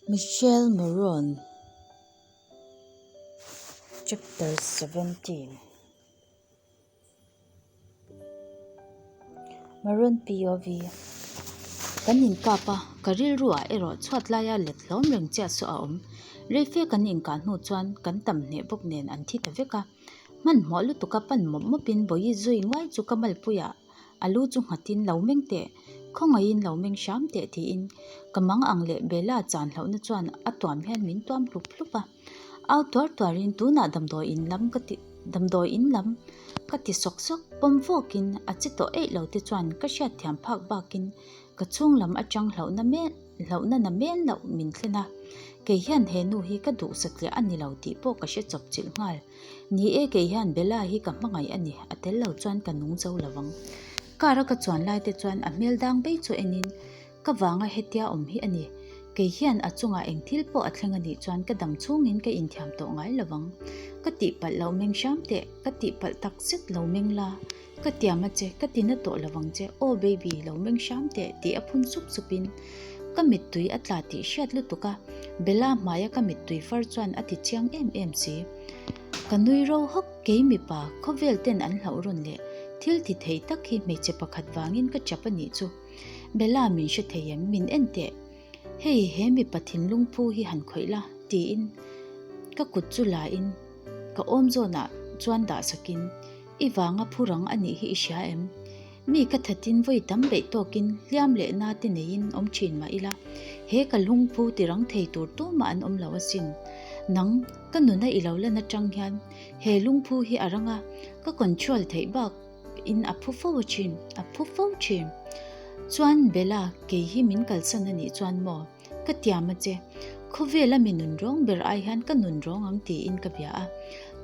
Michelle Moron Chapter 17 Maroon POV Kan inkap a, ka rilru ah erawh chhuat laia let hlawm reng chiah saw a awm. Reife kan inkah hnu chuan kan tam hneh bawk nen an thi ta vek a. Hmanhmawh lutuka pan mawp mawpin Bawihi zui nguai chu ka malpuiah A lu chu nghatin lo meng teh, khawngaihin lo meng hram teh tiin ka mang ang leh Bella chan hlauhna chuan a tuam hian min tuam hlup hlup a. Au tuar tuarin tunah damdawi in lam ka ti damdawi in lam ka ti sawk sawk pawm vawkin a che tawh eih lo te chuan ka hriatthiam phak bakin ka chhung lam atang hlauhna men hlauhna na men loh min thlen a. Kei hian he nu hi ka duh satliah a ni lo tih pawh ka hre chawp chilh nghal. Ni e, kei hian Bella hi ka hmangaih a ni, a tel lo chuan ka nung zo lo ang. Car a ka chuan lai te chuan a hmel dang bei chu enin ka vanga hetia awm hi a ni. Kei hian a chungah eng thil pawh a thleng a nih chuan ka dam chhungin ka inthiam tawh ngai lo ang. Ka tihpalh lo meng hram teh, ka tihpalh tak zet lo meng la, ka tiam a che, ka ti na tawh lo ang che, aw baby lo meng hram teh tih a phun sup supin ka mittui a tla tih hriat lutuk a, Bella hmaia ka mittui far chuan a ti chiang em em si. Ka nui ro hawk, kei mipa khawvel ten an hlauh rawn leh thil ti thei tak hi hmeichhe pakhat vangin ka chap a nih chu. Bella min hre thei em, min en teh. Hei he mipa thinlung phu hi han khawih la tiin ka kut chu la in ka awm zawnah chuan dah sakin i vanga phu rang a nih hi i hria em? Mi ka thatin vawi tam beih tawkin hliam leh na te neiin awm thin mah ila, he ka lungphu ti rang thei tur tumah an awm lo asin. Nang, ka nuna i lo lan atang hian he lungphu hi a rang a, ka control theih bak in a phu fo thin, a phu fo thin. Chuan Bella, kei hi min kalsan a nih chuan maw? Ka tiam a che, khawvela mi nun rawng ber ai hian ka nun rawng ang tiin ka bia a.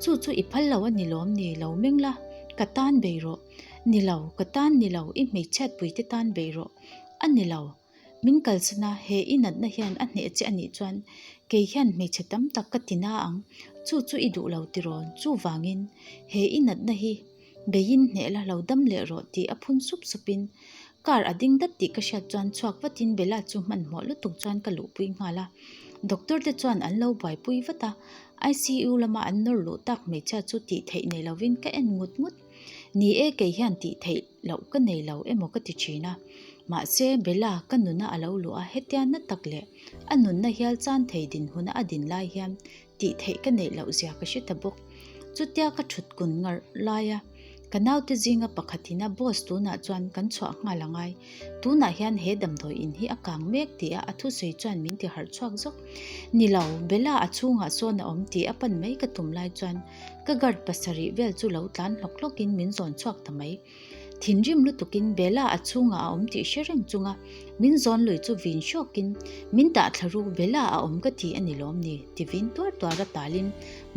Chu chu i phal lo a ni lawm ni, lo meng la, ka tan bei rawh. Ni lo, ka tan ni lo, i hmeichhiatpui te tan beih rawh. A ni lo. Min kalsan a, he i natna hian a hneh che a nih chuan kei hian hmeichhe tam tak ka ti na ang, chu chu i duh lo tiraw, chuvangin he i natna hi beiin hneh la lo dam leh rawh tih a phun sup supin car a ding dat tih ka hriat chuan chhuak vatin Bella chu hmanhmawh lutuk chuan ka luhpui nghal a. Doctor te chuan an lo buaipui vat a, ICU lama an nawr luh tak hmeichhia chu tih theih nei lovin ka en ngut ngut. Ni e, kei hian tih theih loh ka nei lo emaw ka ti thin a. Mahse, Bella ka nuna a lo luh a, hetia na tak leh a nunna hial chan thei dinhmuna a din lai hian tih theih ka neih loh zia ka hre ta bawk. Chutia ka thut kun ngar lai a, ka naute zinga pakhatin a boss tunah chuan kan chhuah nghal a ngai. Tunah hian he damdawi in hi a kang mek tih a a thusawi chuan min ti harh chhuak zawk. Ni lo, Bella a chhungah sawn a awm tih a pan mai ka tum lai chuan Ka guard pasarih vel chu lo tlan hlawk hlawkin min zawn chhuak ta mai. Thinrim lutukin Bella a chhungah a awm tih hre reng chunga min zawn lui chu vin hrawkin min dah thla ru Bella a awm ka ti a ni lawm ni ti vin tuar tuar a talin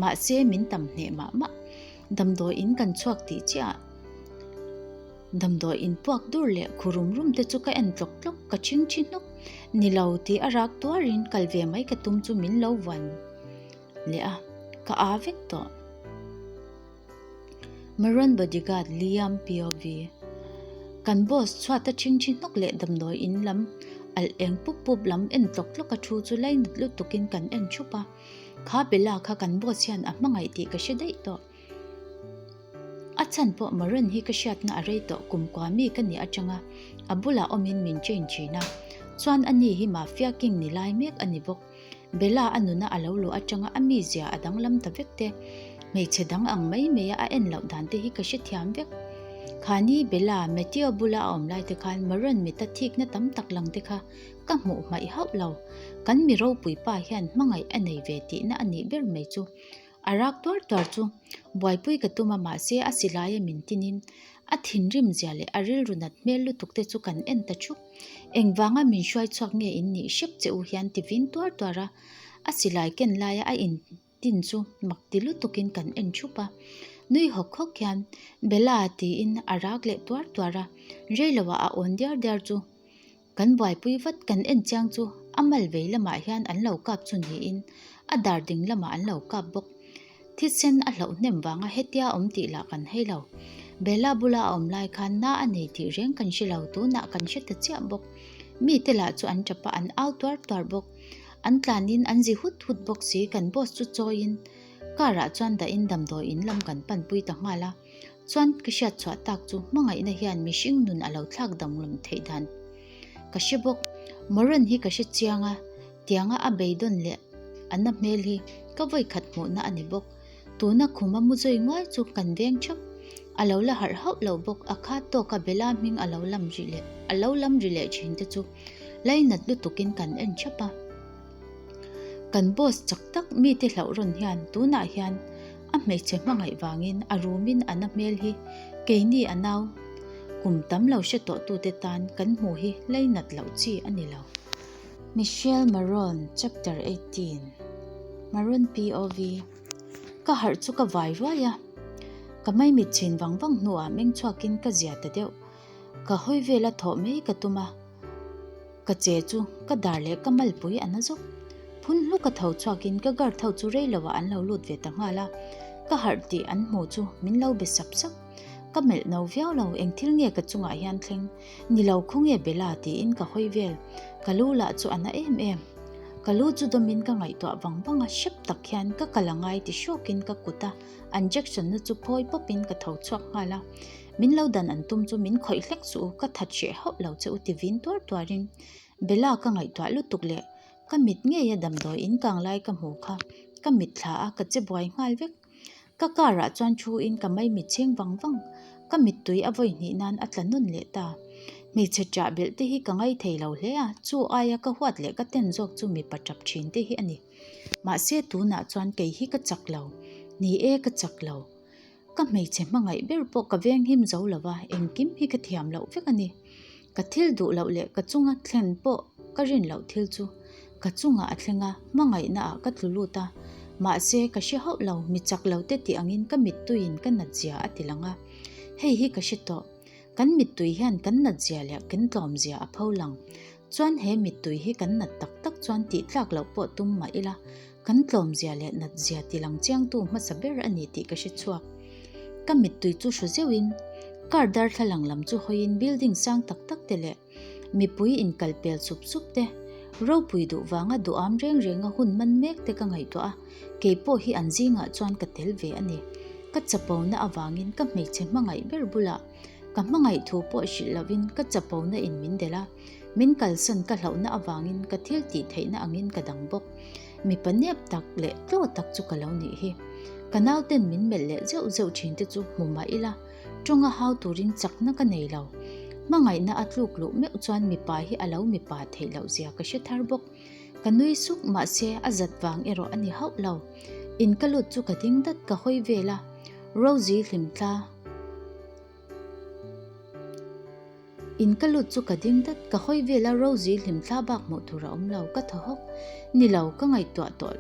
mahse min tam hneh mah mah. Damdawi in kan chhuak tih chiah damdawi in puak dur leh khu rum rum te chu ka en tlawk tlawk ka chhing thi hnawk ni lo tih a rak tuarin kal ve mai ka tum chu min lo vuan leh a, ka aa vek tawh. Maroon bodyguard Liam POV Kan boss chhuata ṭhingṭhi hnawk leh damdawi in lam alh eng pup pup lam en tlawk tlawk a thu chu lainat lutukin kan en thup a. Kha Bella kha kan boss hian a hmangaih tih ka hre daih tawh. A chhan pawh Maroon hi ka hriatna a rei tawh kum kua mi ka nih atanga a bulah awmin min train thin a. Chuan ani hi Mafia King ni lai mek a ni bawk. Bella a nuna a lo luh atanga a mizia a danglam ta vek te, hmeichhe dang ang mai maia a en loh dan te hi ka hrethiam vek. Khani Bella, Matteo bula a awm lai te khan Maroon mita thikna tam tak lang te kha ka hmuh hmaih hauh lo. Kan mi ropui pa hian hmangaih a nei ve tihna a nih ber mai chu. A rak tuar tuar chu buaipui ka tum a mahse a silaia min tinin a thinrim zia leh a rilru nat hmel lutuk te chu kan en ta thup. Engvanga min hruai chhuak nge in nih hrep che u hian ti vin tuar tuar a, a silai ken laia a in tin chu mak ti lutukin kan en thup a. Nui hawk hawk hian Bella tiin a rak leh tuar tuar a, reiloah a awn diar diar chu Kan buaipui vat kan en chiang chu a mal vei lamah hian an lo kap chu niin a dar ding lamah an lo kap bawk. Thisen a hlauh hnem vanga hetia awm tih lah kan hei lo. Bella bula a awm lai khan na a nei tih reng kan hre lo tunah kan hre ta chiah bawk. Mite lah chu an tap a an au tuar tuar bawk. An tlanin an zi hut hut bawk si, kan boss chu chawiin car ah chuan dahin damdawi in lam kan panpui ta nghal a. Chuan ka hriat chhuah tak chu hmangaihna hian mihring nun a lo thlak danglam theih dan ka hre bawk. Moran hi ka hre chiang a, tianga a beidawn leh a na hmel hi ka vawikhat hmuhna a ni bawk. Tuna khuma mu zawi nguai chu kan veng thap. A lo la harh hauh lo bawk, a khat tawka Bella hming a lo lam ri leh a lo lam ri leh thin te chu lainat lutukin kan en thap a. Kan boss chak tak mite hlauh rawn hian tunah hian a hmeichhe hmangaih vangin a rumin a na hmel hi keini a nau kum tam lo hre tawh tute tan kan hmuh hi lainat loh chi a ni lo. Michelle Maroon Chapter 18 Maroon POV Ka harh chu ka vai ruai a, ka maimit chhin vang vang hnuah meng chhuakin ka zia ta deuh. Ka hawi vela thawh mai ka tum a, ka che chu ka dar leh ka malpui a na zawk. Phun hluk a tho chhuakin ka guard ho chu rei loah an lo lut ve ta nghal a, ka harh tih an hmu chu min lo be sap sap. Ka melh no viau lo, eng thil nge ka chungah hian thleng? Ni lo khawnge Bella tiin ka hawi vel, ka lu lah chu a na em em. Ka lu chu dawmin ka ngaihtuah vang vang a, hrep tak hian ka kal a ngai ti hrawkin ka kut a injection na chu phawi pawpin ka tho chhuak nghal a. Min lo dan an tum chu min khawih hlek suh u, ka that hreh hauh lo che u ti vin tuar tuarin Bella ka ngaihtuah lutuk leh ka mit ngeia damdawi in kang lai ka hmu kha ka mit thla a ka che buai nghal vek. Ka car ah chuan thu in ka maimit chhing vang vang, ka mittui a vawi hnih nan a tla nawn leh ta. Hmeichhe ṭah belh te hi ka ngai thei lo hle a, chu aia ka huat leh ka ten zawk chu mipa ṭap ṭhin te hi a ni. Mahse tunah chuan kei hi ka chak lo, ni e ka chak lo. Ka hmeichhe hmangaih ber pawh ka veng him zo lo va, engkim hi ka thiam loh vek a ni. Ka thil duh loh leh ka chunga thlen pawh ka rin loh thil chu ka chungah a thleng a, hmangaihna ah ka tlu lut a. Mahse, ka hre hauh lo, mi chak lo te tih angin ka mittuiin ka nat zia a ti lang a. Hei hi ka hre tawh. Kan mittui hian kan nat zia leh kan tlawm zia a pho lang. Chuan he mittui hi kan nat tak tak chuan tih tlak loh pawh tum mah ila, kan tlawm zia leh nat zia ti lang chiangtu hmasa ber a ni tih ka hre chhuak. Ka mittui chu hru zeuhin car darthlalang lam chu hawiin building sang tak tak te leh mipui inkal pel sup sup te, ropui duh vanga duham reng renga hun man mek te ka ngaihtuah a, kei pawh hi an zingah chuan ka tel ve a ni. Ka chapona avangin ka hmeichhe hmangaih ber bulah ka hmangaih thu pawh hrilh lovin ka chapona in min delh a, min kalsan ka hlauhna avangin ka thil tih theihna angin ka dang bawk. Mipa nep tak leh tlaw tak chu ka lo nih hi. Ka nauten min melh leh zeuh zeuh thin te chu hmu mah ila, Tawnga hau turin chakna ka nei lo. Hmangaihna a tluk luh meuh chuan mipa hi a lo mipa theih loh zia ka hre thar bawk. Ka nui suk mahse a zat vang erawh a ni hauh lo. In ka lut chu ka ding dat ka hawi vel a, Rosie hlimthla. In ka lut chu ka ding dat, ka hawi vel a Rosie hlimthla bak hmuh tur a awm lo, ka thaw hawk. Ni lo, ka ngaihtuah tawh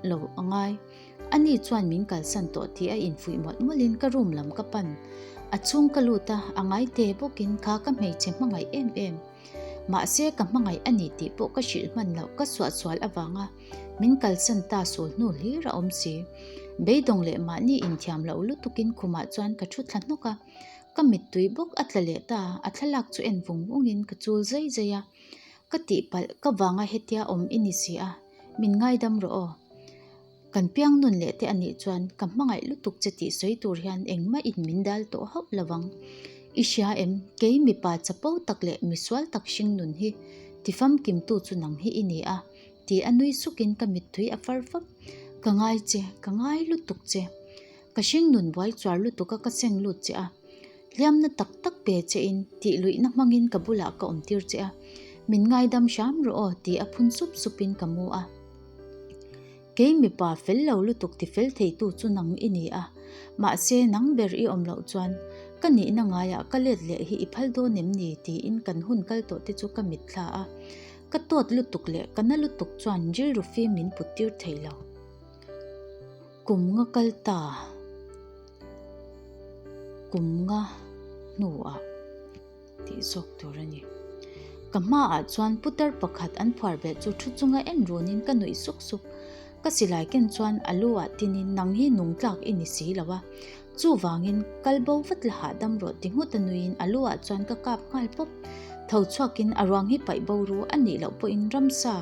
lo a ngai. Ani chuan min kalsan tawh tih a infuih mawlh mawlhin ka room lam ka pan. A chhung ka lut a, a ngai te bawkin kha ka hmeichhe hmangaih em em. Mahse ka hmangaih a ni tih pawh ka hrilh hman loh ka suahsual avanga min kalsan ta sul hnu hlir a awm si. Beidawng leh mahni inthiam loh lutukin khumah chuan ka thu thla hnawk a, ka mittui bawk a tla leh ta, a thlalak chu en vung vungin ka chul zai zai a. Ka tihpalh ka vanga hetia awm i ni si a, min ngaidam rawh aw. Kan piang nun leh te anih chuan ka hmangaih lutuk che tih sawi tur hian engmah in min dal tawh hauh lo vang. I hria em, kei mipa chapo tak leh misual tak hring nun hi ti famkimtu chu nang hi i ni a, ti a nui sukin ka mittui a far fap. Ka ngai che, ka ngai lutuk che. Ka hring nun buai chuar lutuk a ka seng lut che a. Hliamna tak tak pe che in tih luihna hmangin ka bulah ka awm tir che a, min ngaidam hram rawh aw ti a phun sup supin ka mu a. Kei mipa fel lo lutuk ti fel theitu chu nang i ni a, mahse nang ber i awm loh chuan ka nihna ngaiah ka let leh hi i phal dawn em ni tiin kan hun kal tawh te chu ka mitthla a, ka tawt lutuk leh ka na lutuk chuan rilru fim min put tir thei lo. Kum nga kal ta, kum nga hnuah tih zawk tur a ni. Ka hmaah chuan putar pakhat an phuar belh chu thu chunga en runin ka nuih suk suk. Ka silai ken chuan a lu ah tinin nang hi nung tlak i ni si lo a, chuvangin kal bo vat la hahdam rawh ti nghut a nuiin a lu ah chuan ka kap nghal pawp. Tho chhuakin a ruang hi paih bo ru a nih loh pawhin ramsa.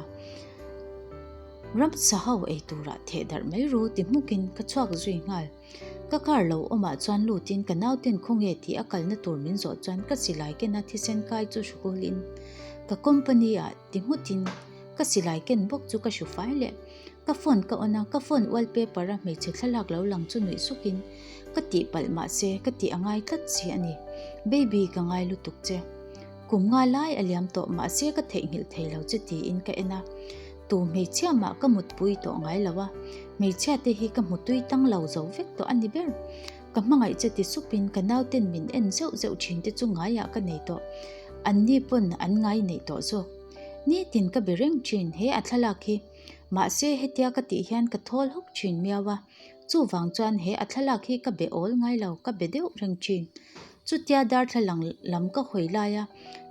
Ramsa ho ei turah theh darh mai ru ti hmukin ka chhuak zui nghal. Ka car lo awmah chuan lutin ka nauten khawnge tih a kalna tur min zawh chuan ka silai kena thisen kai chu hru kulhin ka company ah ti nghutin ka silai ken bawk chu ka hru fai leh. Ka phone ka on a, ka phone wallpaper a hmeichhe thlalak lo lang chu nuih sukin ka tihpalh mahse ka tih a ngai tlat si a ni. Baby ka ngai lutuk che. Kum nga lai a liam tawh mahse ka theihnghilh thei lo che tiin ka en a. Tu hmeichhia mah ka mutpui tawh ngai lo a, hmeichhia te hi ka hmutui tang lo zo vek tawh a ni ber. Ka hmangaih che ti supin ka nauten min en zeuh zeuh thin te chu ngaiah ka nei tawh. Anni pawn an ngai neih tawh zawk. Nitin ka be reng thin he a thlalak hi. Mahse hetia ka tih hian ka thawl hawk thin miau a, chuvang chuan he a thlalak hi ka be awl ngai lo, ka be deuh reng thin. Chutia darthlalang lam ka hawi laia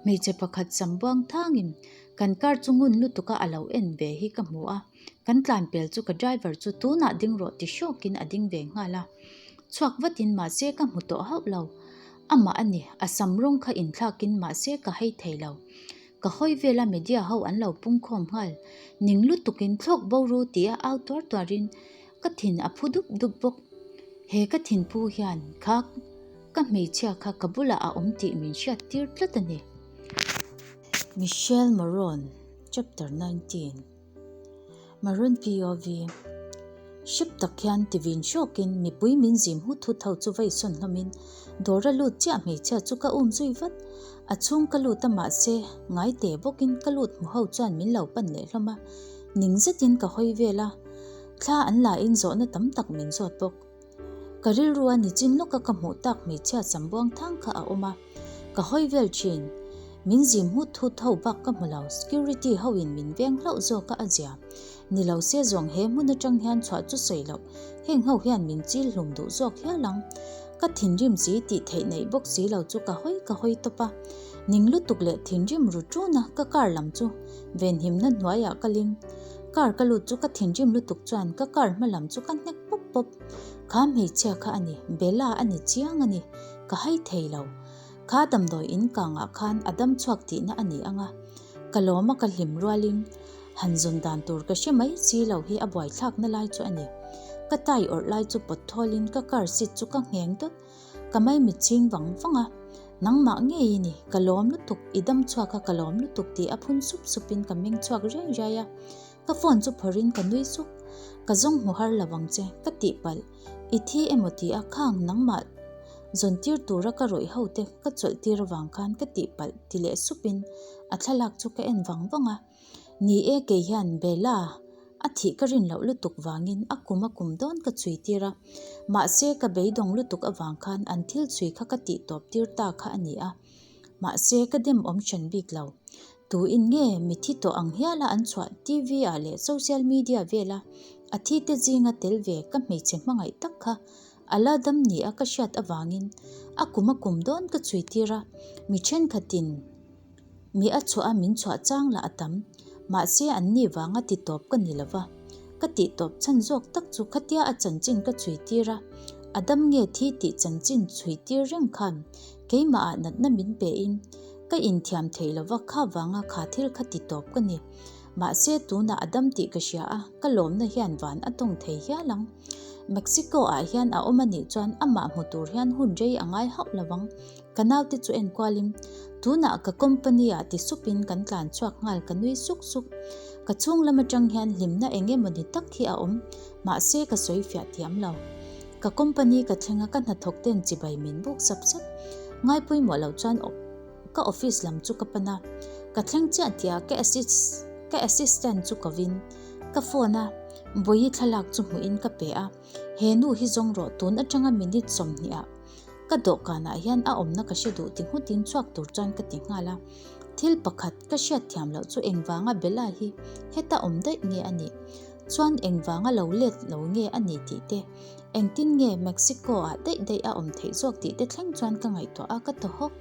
hmeichhe pakhat sam buang thangin kan car chu ngun lutuka a lo en ve hi ka hmu a, kan tlan pel chu ka driver chu tunah ding rawh ti hrawkin a ding ve nghal a. Chhuak vatin mahse ka hmu tawh hauh lo. Amah a ni, a sam rawng kha inthlakin mahse ka hei thei lo. Ka hawi vela media ho an lo pungkhawm nghal. Ning lutukin thlawk bo ru ti a au tuar tuarin ka thin a phu dup dup bawk. He ka thinphu hian kha ka hmeichhia kha ka bulah a awm tih min hriat tir tlat a ni. Michelle Morone, Chapter 19. Maroon POV. Hrep tak hian ti vin hrawkin mipui min zim hut hut ho chu vei sawn hlawmin dawr a lut chiah hmeichhia chu ka um zui vat. A chhung ka lut a mahse ngai te bawkin ka lut hmu ho chuan min lo pan leh hlawm a, ning zetin ka hawi vel a, thla an la in zawhna tam tak min zawt bawk. Ka rilrua nichin lawka ka hmuh tak hmeichhia sambuang thang kha a awm a, ka hawi vel thin. Min zim hut hut ho bak ka hmu lo, security ho in min veng hlauh zawk a a zia. Ni lo se zawng he hmun atang hian chhuah chu sawi loh, heng ho hian min chil hlum duh zawk hial ang. Ka thinrim si tih theih neih bawk si lo chu ka hawi ka hawi tawp a. Ning lutuk leh thinrim ru ṭun a ka car lam chu venhimna hnuaiah ka ling. Car ka lut chu ka thinrim lutuk chuan ka car hma lam chu ka hnek pawp pawp. Kha hmeichhia kha a ni, Bella a ni chiang a ni, ka hai thei lo. Kha damdawi in kangah khan a dam chhuak tihna a ni ang a, ka lawm a ka hlim rualin han zawn dan tur ka hre mai si lo hi a buaithlakna lai chu a ni. Ka tai awrh lai chu pawt thawlin ka car seat chu ka ngheng dawt. Ka maimit chhing vang vang a, Nangmah ngei i ni, ka lawm lutuk, i dam chhuak a ka lawm lutuk tih a phun sup supin ka meng chhuak riai riai a. Ka phone chu phawrhin ka nui suk, Ka zawng hmu har lo ang che, ka tihpalh, i thi emaw ti a khang nangmah zawn tir tura ka rawih ho te ka chawlh tir avang khan ka tihpalh ti leh supin a thlalak chu ka en vang vang a. Ni e kei hian Bella a thih ka rin loh lutuk vangin a kum a kum dawn ka chhui tir a, mahse ka beidawng lutuk avang khan an thil chhui kha ka tih tawp tir ta kha a ni a, mahse ka dem awm hran bik lo. Tu in nge mi thi tawh ang hiala an chhuah TV ah leh social media vela a thi te zinga tel ve ka hmeichhe hmangaih tak kha a la dam ni a ka hriat avangin a kum a kum dawn ka chhui tir a, mi thenkhatin Mi a chhuah a min chhuah chang lah a tam. Mahse an ni vanga ti tawp ka ni lova. Ka tih tawp chhan zawk tak chu khatia a chanchin ka chhui tir a, a dam nge thi tih chanchin chhui tir reng khan keimah ah natna min pe in ka inthiam thei lova kha vanga kha thil kha ti tawp ka ni. Mahse tunah a dam tih ka hria a, ka lawmna hian van a tawng thei hial ang. Mexico ah hian a awm a nih chuan amah hmu tur hian hun rei a ngai hauh lo ang. Ka naute chu enkualin, Tunah ka company ah ti supin kan tlan chhuak nghal ka nui suk suk. Ka chhung lam atang hian hlimna eng emawni tak hi a awm, mahse ka sawi fiah thiam lo. Ka company ka thleng a ka hnathawk ten chibai min buk sap sap. Ngaipawimawh loh chuan ka office lam chu ka pan a, ka thleng chiah tih ah ka ka assistant chu kovin ka phone a Bawihi thlalak chu hmuhin ka pe a, He nu hi zawng rawh tun atanga minute 20 ah Ka dawhkanah hian a awmna ka hre duh ti nghutin chhuak tur chuan ka ti nghal a. Thil pakhat ka hriat thiam loh chu engvanga Bella hi heta awm daih nge a nih? Chuan engvanga lo let lo nge a nih tih te, engtin nge Mexico ah daih daih a awm theih zawk tih te thleng chuan ka ngaihtuah a ka thaw hawk.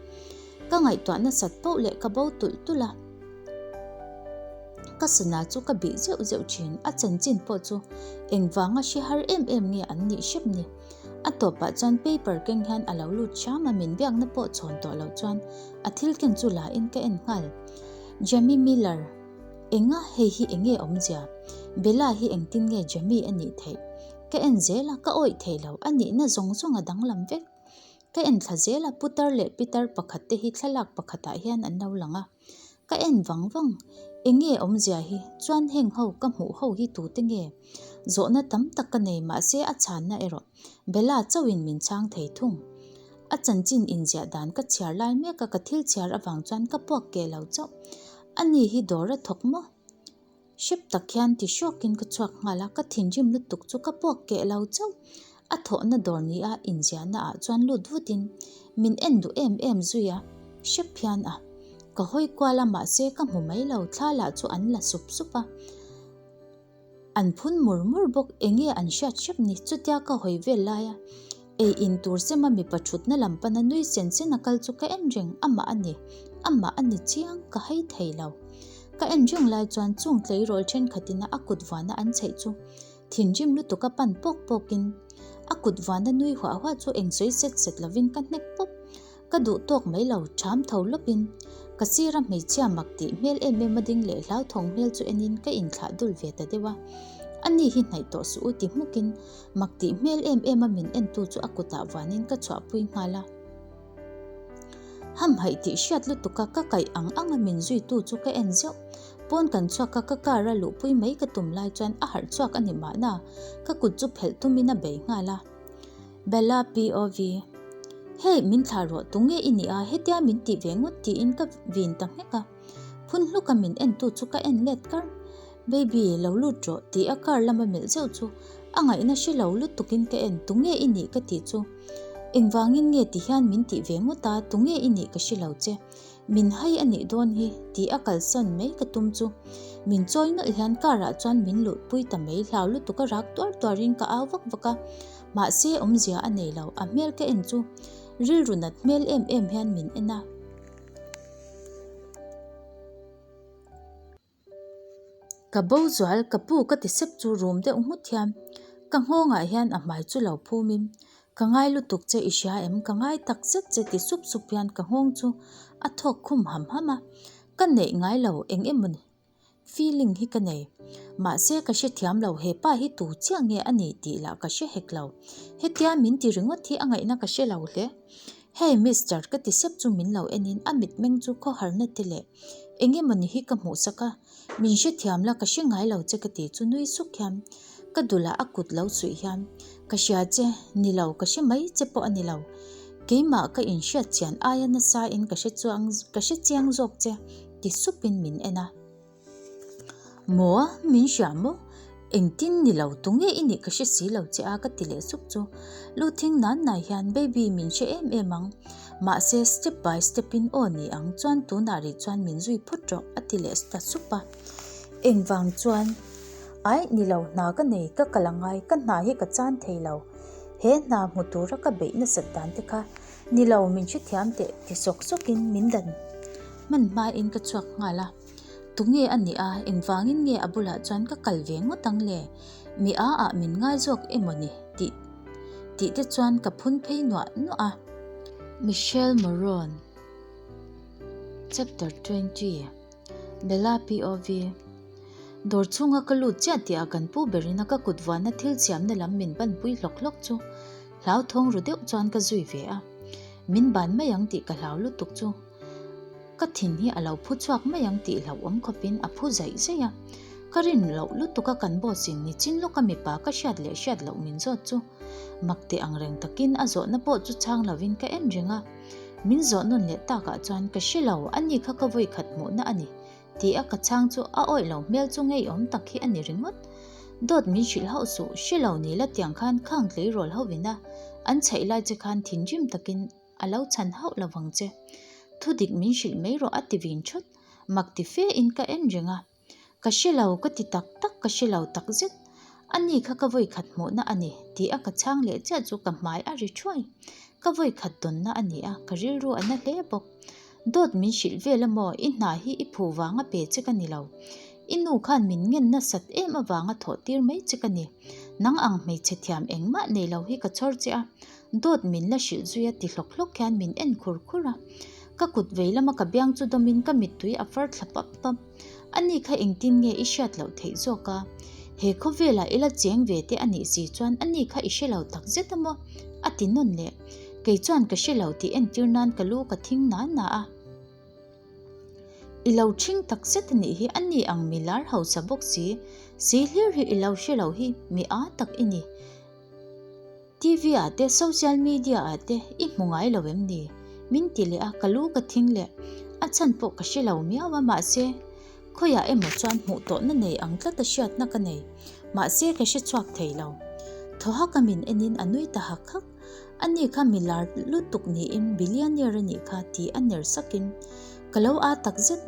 Ka ngaihtuah nasat poh leh ka bo tulh tulh a. Ka sana chu ka bih zeuh zeuh thin, a chanchin pawh chu engvanga hre har em em nge an nih hrep ni? A tawpah chuan paper keng hian a lo lut hram a, min biakna pawh chhawn tawh loh chuan a thil ken chu la in ka en nghal. Jamie Miller, Enga hei hi enge awmzia? Bella hi engtin nge Jamie a nih theih? Ka en zel a, ka awih thei lo, a nihna zawng zawng a danglam vek. Ka en thla zel a, putar leh pitar pakhat te hi thlalak pakhatah hian an lo lang a. Ka en vang vang, enge awmzia hi, chuan heng ho ka hmuh ho hi tute nge? Zawhna tam tak ka nei mahse a chhanna erawh Bella chauhin min chhang thei thung. A chanchin inziah dan ka chhiar lai mek a, ka thil chhiar avang chuan ka puak keh lo chauh. Ani hi dawr a thawk maw? Hrep tak hian ti hrawkin ka chhuak nghal a, ka thinrim lutuk chu ka puak keh lo chauh. A thawhna dawr ni a inziahna ah chuan lut vutin min en duh em em zui a, hrep hian a. Ka hawi kual a mahse ka hmu mai lo, thla lah chu an la sup sup a. An phun mur mur bawk, enge an hriat hrep ni, chutia ka hawi vel lai a ei in tur sema mipa thutna lam pana nui sen sen a kal chu ka en reng, amah a ni, amah a ni chiang, ka hai thei lo. Ka en reng lai chuan chung tleirawl thenkhatin a a kut vuana an chheih chu thinrim lutuk a pan pawk pawkin a kut vuana nui huah huah chu eng sawi set set lovin ka hnek pawp. Ka duh tawk mai lo, ṭham tho lawpin ka sira hmeichhia mak tih hmel em em a ding leh hlauthawng hmel chu enin ka inthlah dul ve ta deuh a. Ani hi hnaih tawh suh u ti hmukin mak tih hmel em em a min entu chu a kutah vuanin ka chhuahpui nghal a. Hamhaih tih hriat lutuka ka kaih ang anga min zuitu chu ka en zeuh. Pawn kan chhuak a, ka car a luhpui mai ka tum lai chuan a harh chhuak a ni mahna, ka kut chu phelh tumin a bei nghal a. Bella POV. Hey, min thlah rawh, tunge i nih a, hetia min tih ve ngawt tiin ka vin ta nghek a. Phun hluka min entu chu ka en let kar. Baby, lo lut rawh tih a car lama melh zeuh chu a ngaihna hre lo lutukin ka en, tunge i nih ka tih chu. Engvangin nge ti hian min tih ve ngawt a, tunge i nih ka hre lo che. Min hai a nih dawn hi tih a kalsan mai ka tum chu min chawi nawlh hian car ah chuan min luhpui ta mai hlau lutuk a rak tuar tuar in ka au vak vak a mahse awmzia a nei lo a hmel ka en chu rilru nat hmel em em hian min en a. Ka bo zual, ka pu ka ti sep chu rum deuh nghut hian ka nghawngah hian a hmai chu lo phumin ka ngai lutuk che i hria em, ka ngai tak zet che ti sup sup hian ka nghawng chu a thawk khum ham ham a, ka neih ngai lo eng emaw feeling hi ka nei. Mahse ka hrethiam lo hepa hi tu chiah nge a nih tih lah ka hre hek lo, hetia min ti ringawt hi a ngaihna ka hre lo hle. Hey Mister ka ti sep chu min lo enin a mitmeng chu khawharna te leh Eng emaw ni hi ka hmuh sak a, min hrethiam la ka hre ngai lo che ka ti chu nui suk hian ka dulah a kut lo suih hian ka hria che ni lo ka hre mai che pawh a ni lo, keimah ka inhriat chian aia nasa in ka hre chuang ka hre chiang zawk che ti supin min en a. Maw min hria maw? Engtin ni lo tunge i nih ka hre si lo che a ka ti leh sup chu lu thing nan nai hian baby min hre em em ang mahse step by step in aw ni ang chuan tunah rih chuan min zui phawt rawh a ti leh ta sup a engvang chuan aih ni lo hna ka nei ka kal angai ka hna hi ka chan thei lo he hna hmu tura ka beih nasat dan te kha ni lo min hrethiam teh ti sawk sawk in min dan hman hma in ka chhuak nghal a. Tunge a nih a, engvangin nge a bulah chuan ka kal ve ngawt ang le? Mi a ah min ngai zawk emaw ni? Tih tih te chuan ka phun phei nuah nuah a. Michelle Morone Chapter 20 Bella POV Dawr chhunga ka lut chiah tih ah kan pu berin a ka kut vuanna thil siamna lam min banpui hlawk hlawk chu hlauthawng ru deuh chuan ka zui ve a. Min ban mai ang tih ka hlau lutuk chu. Ka thin hi a lo phu chhuak mai ang tih hlauhawm khawpin a phu zaih zaih a. Ka rin loh lutuk a kan boss in nichin lawka mipa ka hriat leh hriat loh min zawt chu mak teh ang reng takin a zawhna pawh chu chhang lovin ka en reng a. Min zawh nawn leh takah chuan ka hre lo, ani kha ka vawi khat hmuhna a ni tih a ka chhang chu a awih lo hmel chu ngeiawm tak hi a ni ringawt. Dawt min hrilh hauh suh, hre lo ni la tiang khan khang tleirawl ho ina an chhaih lai che khan thinrim takin A lo chhan hauh lo vang che. Thu dik min hrilh mai rawh a ti vin thut. Mak ti fe in ka en reng a. Ka hre lo ka ti tak tak ka hre lo tak zet. A ni kha ka vawi khat hmuhna a ni tih a ka chhang leh chiah chu ka hmai a ri thuai. Ka vawi khat dawnna a ni a, ka rilru a na hle bawk. Dawt min hrilh vel amaw i hna hi i phu vanga pe che ka ni lo. I nu khan min ngen nasat em avanga thawh tir mai che ka ni. Nang ang hmeichhe thiam engmah nei lo hi ka chhawr che a. Dawt min la hrilh zui a ti hlawk hlawk hian min en khur khur a. Ka kut vei lama ka biang chu dawmin ka mittui a far thla pap pap. Ani kha engtin nge i hriat loh theih zawk a? He khawvelah i la cheng ve te a nih si chuan a ni kha i hre lo tak zet a maw? A ti nawn leh. Kei chuan ka hre lo tih entir nan ka lu ka thing na na a. I lo ṭhing tak zet a nih hi a ni ang mi lar hausa bawk si. Si hlir hi i lo hre lo hi mi â tak i ni. TV ah te social media ah te i hmu ngai lo em ni? Min ti leh a, ka lu ka thing leh. A chhan pawh ka hre lo miau a mahse khawiah emaw chuan hmuh tawhna nei ang tlat a hriatna ka nei. Mahse ka hre chhuak thei lo. Thaw hak a min enin a nui ta hak hak. Ani kha mi lar lutuk niin billionaire a nih kha ti a ner sakin ka lo aa tak zet.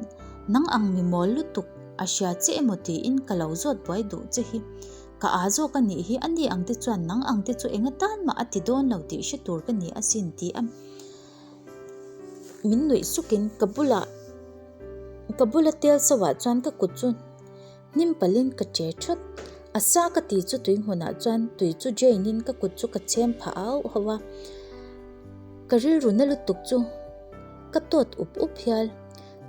Nang ang mi mawl lutuk a hria che emaw tiin ka lo zawt buai duh che hi. Ka aa zawk a nih hi, ani ang te chuan nang ang te chu enga tan mah a ti dawn lo tih hre tur ka ni asin ti a min nuih sukin ka bulah ka bula tel sauhah chuan ka kut chu hnim palhin ka che thawt. A sa ka ti chu tui hmunah chuan tui chu drain in ka kut chu ka chhem phah auh hauh a, ka rilru na lutuk chu ka tawt up up hial.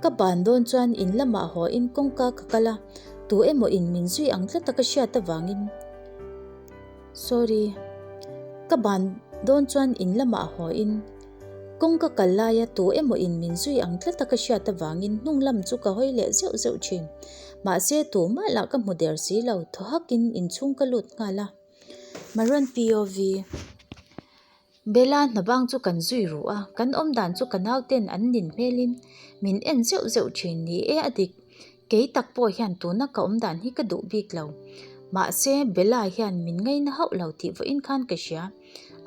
Ka ban dawn chuan in lamah haw in kawngka ka kal a, tu emaw in min zui ang tlat a ka hriat avangin sorry ka ban dawn chuan in lamah haw in kawngka kal laia tu emaw in min zui ang tlat a ka hriat avangin hnung lam chu ka hawi leh zeuh zeuh thin. Mahse tumah lah ka hmu der si lo, thaw hakin inchhung ka lut nghal a. Maroon POV. Bella hnabang chu kan zui ruh a, kan awmdan chu ka nauten an nin hmelin min en zeuh zeuh thin ni e a dik. Kei tak pawh hian tuna ka awmdan hi ka duh bik lo. Mahse, Bella hian min ngaina hauh lo tih vawiin khan ka hria.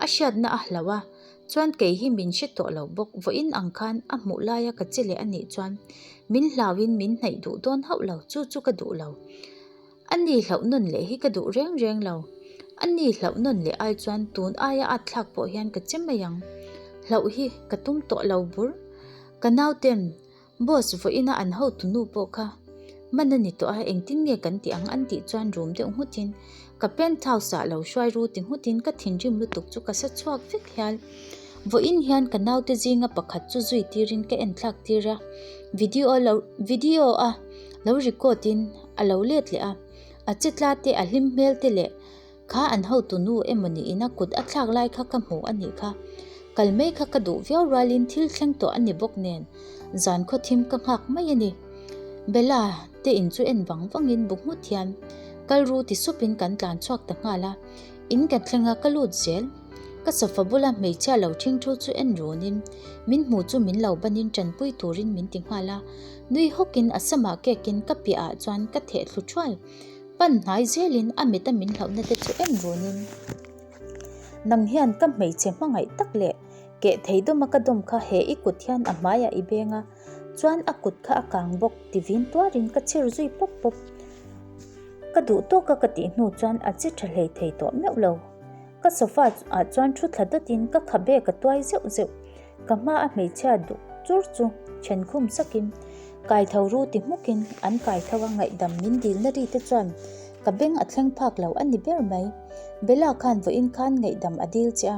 A hriatna a hlauh a, chuan kei hi min hre tawh lo bawk. Vawiin ang khan a hmuh laia ka che leh a nih chuan min hlauhin min hnaih duh dawn hauh lo, chu chu ka duh lo. A ni hlauh nawn leh hi ka duh reng reng lo. A ni hlauh nawn leh ai chuan tun aia at thlak pawh hian ka che mai ang. Hlauh hi ka tum tawh lo bur. Ka nauten boss vawiina an hotu nu pawh kha man a ni tawh a, engtin nge kan tih ang an tih chuan rum deuh nghutin ka penthouse ah lo hruai ru ti nghutin ka thinrim lutuk chu ka sa chhuak vek hial. Vawiin hian ka naute zinga pakhat chu zui tirin ka en thlak tir a, video lo video a lo record in a lo let leh a, a che tla te a hlim hmel te leh kha an hotu nu emaw niin a kut a thlak lai kha ka hmu a nih kha. Kal mai kha ka duh viau rualin thil thleng tawh a ni bawk nen zan khaw thim ka nghak mai a ni. Bella te in chu en vang vangin bu nghut hian kal ru ti supin kan tlan chhuak ta nghal a, in ka thleng a ka lut zel. Ka sofa bula hmeichhia lo ṭhing thu chu en runin min hmu chu min lo banin ṭanpui turin min ti nghal a. Nui hawkin a samah kekin ka piahah chuan ka theh thlu thuai. Pan hnai zelin a mit a min hlauhna te chu en runin nang hian ka hmeichhe hmangaih tak leh keh thei dawma ka dawm kha he i kut hian a hmaiah i beng a, chuan a kut kha a kang bawk ti vin tuarin ka chhir zui pawp pawp. Ka duh tawka ka tih hnu chuan a che tha hlei thei tawh meuh lo. Ka sofa ah chuan thu thla dawtin ka khabe ka tuai zeuh zeuh. Ka hma a hmeichhia duh chur chu then khum sakin kai tho ru ti hmukin an kai tho a ngaihdam min dilna ri te chuan ka beng a thleng phak lo a ni ber mai. Bella khan vawiin khan ngaihdam a dil che a,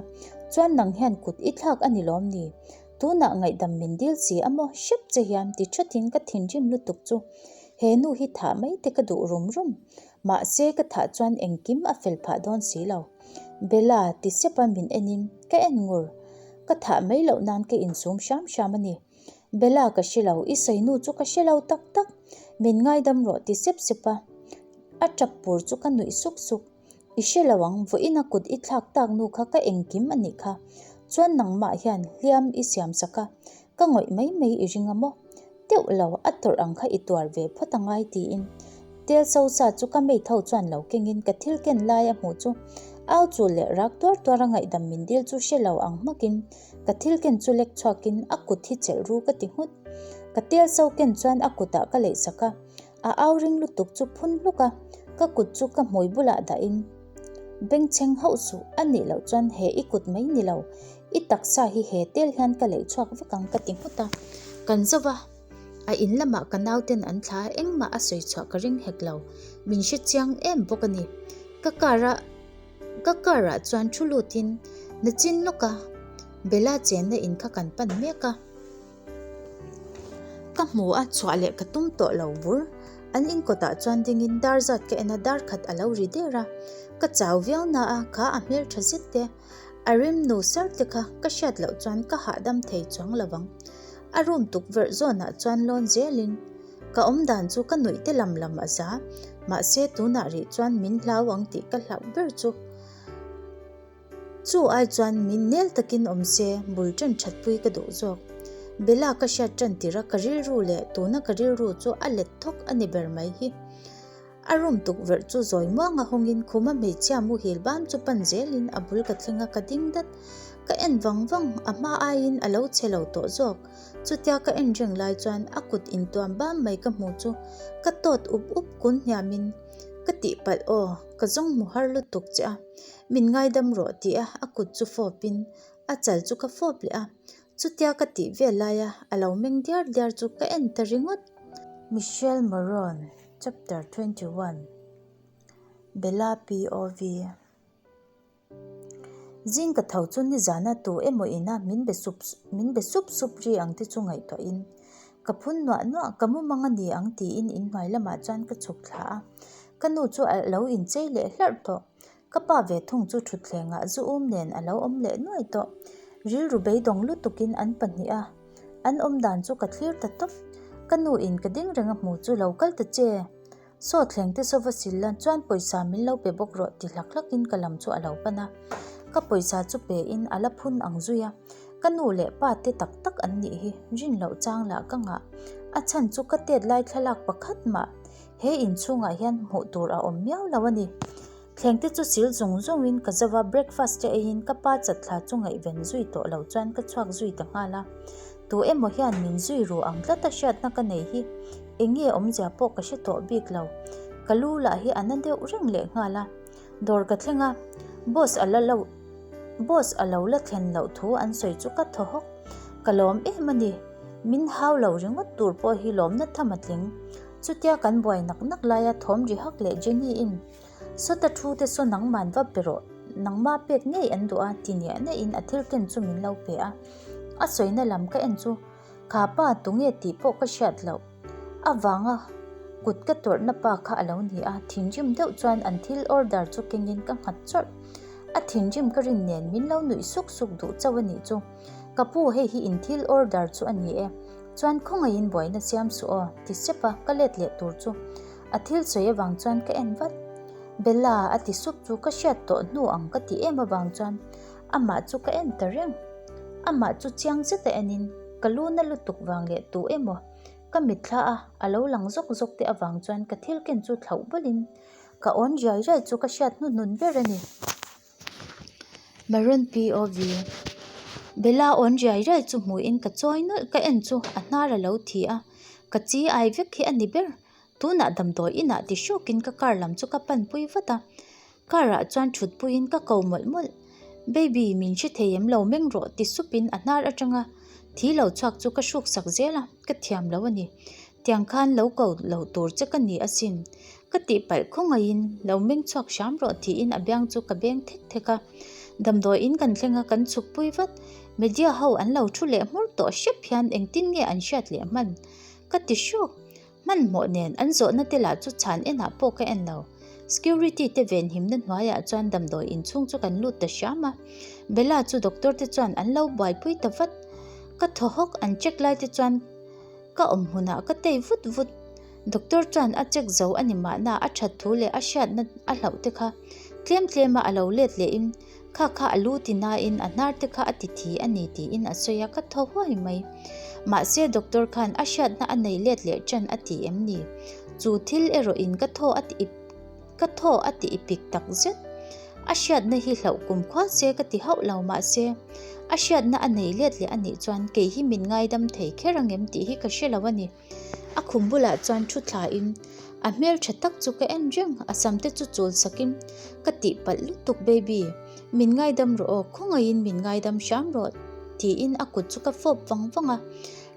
chuan nang hian kut i thlak a ni lawm ni? Tunah ngaihdam min dil si a maw hrep che hian ti thatin ka thinrim lutuk chu he nu hi thah mai te ka duh rum rum. Mahse ka thah chuan engkim a fel phah dawn si lo. Bella ti sep a min enin ka en ngur. Ka thah mai loh nan ka insum hram hram a ni. Bella ka hre lo, i sawi nu chu ka hre lo tak tak. Min ngaidam rawh ti sep sep a. A tap pur chu ka nuih suk suk. I hre lo ang, vawiin a kut i thlak tak nu kha ka engkim a nih kha. Chuan nangmah hian hliam i siam sak a, ka ngawih mai mai i ring a maw? Teuh lo, a tawrh ang kha i tuar ve phawt a ngai tiin Tel Sosa chu ka mate ho chuan lo kengin ka thil ken lai a hmuh chu au chul leh rak tuar tuar a ngaihdam min dil chu hre lo ang hmakin ka thil ken chu lek chhuakin a kut hi chelh ru ka ti nghut. Ka tel so ken chuan a kutah ka leih sak a, a au ring lutuk chu phun hluk a, ka kut chu ka hmui bulah dahin bengchheng hauh suh a nih loh chuan he i kut mai ni lo, i taksa hi he tel hian ka leih chhuak vek ang ka ti nghut a, kan zo va. A in lamah ka nauten an thla a, engmah a sawi chhuah ka ring hek lo. Min hre chiang em bawk a ni. Ka car a ka car ah chuan thu lutin nachin lawk a, Bella chenna in kha kan pan mek a. Ka hmu a, chhuah leh ka tum tawh lo bur. An in kawtah chuan dingin dar zat ka en a, dar khat a lo ri der a. Ka chau viau na a, kha a hmeltha zet te, a rim nu sar te kha ka hriat loh chuan ka hahdam thei chuang lo vang. A room tukverh zawnah chuan lawn zelin ka awm dan chu ka nuih te lam lam a za. Mahse tunah rih chuan min hlau ang tih ka hlauh ber chu. Chu ai chuan min nel takin awm se bul ṭan ṭhatpui ka duh zawk. Bella ka hriat ṭan tir a, ka rilru leh tuna ka rilru chu a let thawk a ni ber mai hi. A room tukverh chu zawi muanga hawngin khuma hmeichhia muhil bam chu pan zelin a bul ka thleng a, ka ding dat. Ka en vang vang, a hma aiin a lo chhe lo tawh zawk. Chutia ka en reng lai chuan a kut intuam bam mai ka hmu chu ka tawt up up kun hniamin ka tihpalh aw, ka zawng hmu har lutuk che a. Min ngaidam rawh tih a a kut chu fawpin a chal chu ka fawp leh a, chutia ka tih vel laia a lo meng diar diar chu ka en ta ringawt. Michelle Moron, Chapter 21 Bella POV Zing ka tho chu nizana tu emaw ina min be sup min be sup sup ri ang te chu ngaihtuahin ka phun nuah nuah ka mumang a ni ang tiin inhnuai lamah chuan ka chhuk thla a, ka nu chu a lo inchei leh hlarh tawh. Ka pa ve thung chu thutthlengah zu um nen a lo awm leh nuai tawh. Rilru beidawng lutukin an pahnih a, an awm dan chu ka thlir ta tawp. Ka nu in ka ding reng a hmu chu lo kal ta che. Saw thleng te saw va sil la chuan pawisa min lo pe bawk rawh ti hlak hlakin ka lam chu a lo pan a. Ka pawisa chu pe in a la phun ang zui a. Ka nu leh pa te tak tak an nih hi rin loh chang lah ka ngah. A chhan chu ka tet lai thlalak pakhat mah he inchhungah hian hmuh tur a awm miau lo a ni. Thleng te chu sil zung zungin ka zova breakfast te eiin ka pa chatthla chu ngaihven zui tawh lo chuan ka chhuak zui ta nghal a. Tu emaw hian min zui ru ang tlat a hriatna ka nei hi eng nge awmzia pawh ka hre tawh bik lo. Ka lu lah hi a na deuh reng leh nghal a. Dawr ka thleng a, boss a la lo boss a lo la thlen loh thu an sawi chu ka thaw hawk. Ka lawm em a ni. Min hau lo ringawt tur pawh hi lawmna tham a tling. Chutia kan buai nak nak laia thawm ri hak leh Jenny in Sawta thu te saw nangman va pe rawh, nangma pek ngei an duh a ti niah niahin a thil ken chu min lo pe a. A sawina lam ka en chu kha pa tunge tih pawh ka hriat loh avanga kut ka tawrhna pa kha a lo ni a, thinrim deuh chuan an thil order chu kengin ka nghat chawrh. A thinrim ka rin nen min lo nuih suk suk duh chauh a nih chu. Ka pu hei hi in thil order chu a ni e, chuan khawngaihin buaina siam suh aw ti sep a ka let leh tur chu A thil sawi avang chuan ka en vat. Bella a ti sup chu ka hriat tawh hnu ang ka ti em avang chuan amah chu ka en ta reng. Amah chu chiang zet a enin ka lu na lutuk vang leh tu emaw ka mitthla a a lo lang zawk zawk te avang chuan ka thil ken chu thlauh bawlhin ka awn riai riai chu ka hriat hnuhnun ber a ni. Maroon POV Bella awn riai riai chu hmuhin ka chawi nawlh ka en chu a hnar a lo thi a, ka chi ai vek hi a ni ber. Tunah damdawi inah ti hrawkin ka car lam chu ka panpui vat a, car ah chuan thutpuiin ka ko mawlh mawlh. Baby, min hre thei em lo meng rawh ti supin a hnar atanga thi lo chhuak chu ka hruk sak zel a, ka thiam lo a ni. Tiang khan lo ko lo tur che ka ni asin. Ka tihpalh khawngaihin lo meng chhuak hram rawh tiin a biang chu ka beng thek thek a. Damdawi in kan thleng a, kan chhukpui vat. Media ho an lo thu leh hmur tawh hrep hian engtin nge an hriat leh hman? Ka ti hrawk. Hmanhmawh nen an zawhna te lah chu chhan enah pawh ka en lo. Security te venhimna hnuaiah chuan damdawi inchhung chu kan lut ta hram a. Bella chu doctor te chuan an lo buaipui ta vat. Ka thaw hawk an check lai te chuan ka awm hmunah ka tei vut vut. Doctor chuan a check zo a ni mahna a that thu leh a hriatna a hlauh te kha tlem tlema a lo let lehin Kha kha a lu ti nain a hnar te kha a ti thi a ni tiin a sawi a, ka thaw huai mai. Mahse doctor khan a hriatna a nei let leh ṭan a ti em ni? Chu thil erawh in ka thaw a ti ip ka thaw a ti ipik tak zet. A hriatna hi hlauh kum khua se ka ti hauh lo mahse a hriatna a nei let leh a nih chuan kei hi min ngaidam thei kher angem tih hi ka hre lo a ni. A khum bulah chuan thu thlain a hmel tha tak chu ka en reng, a sam te chu chul sakin ka tihpalh lutuk baby, min ngaidam rawh aw, khawngaihin min ngaidam hram rawh tiin a kut chu ka fawp vang vang a,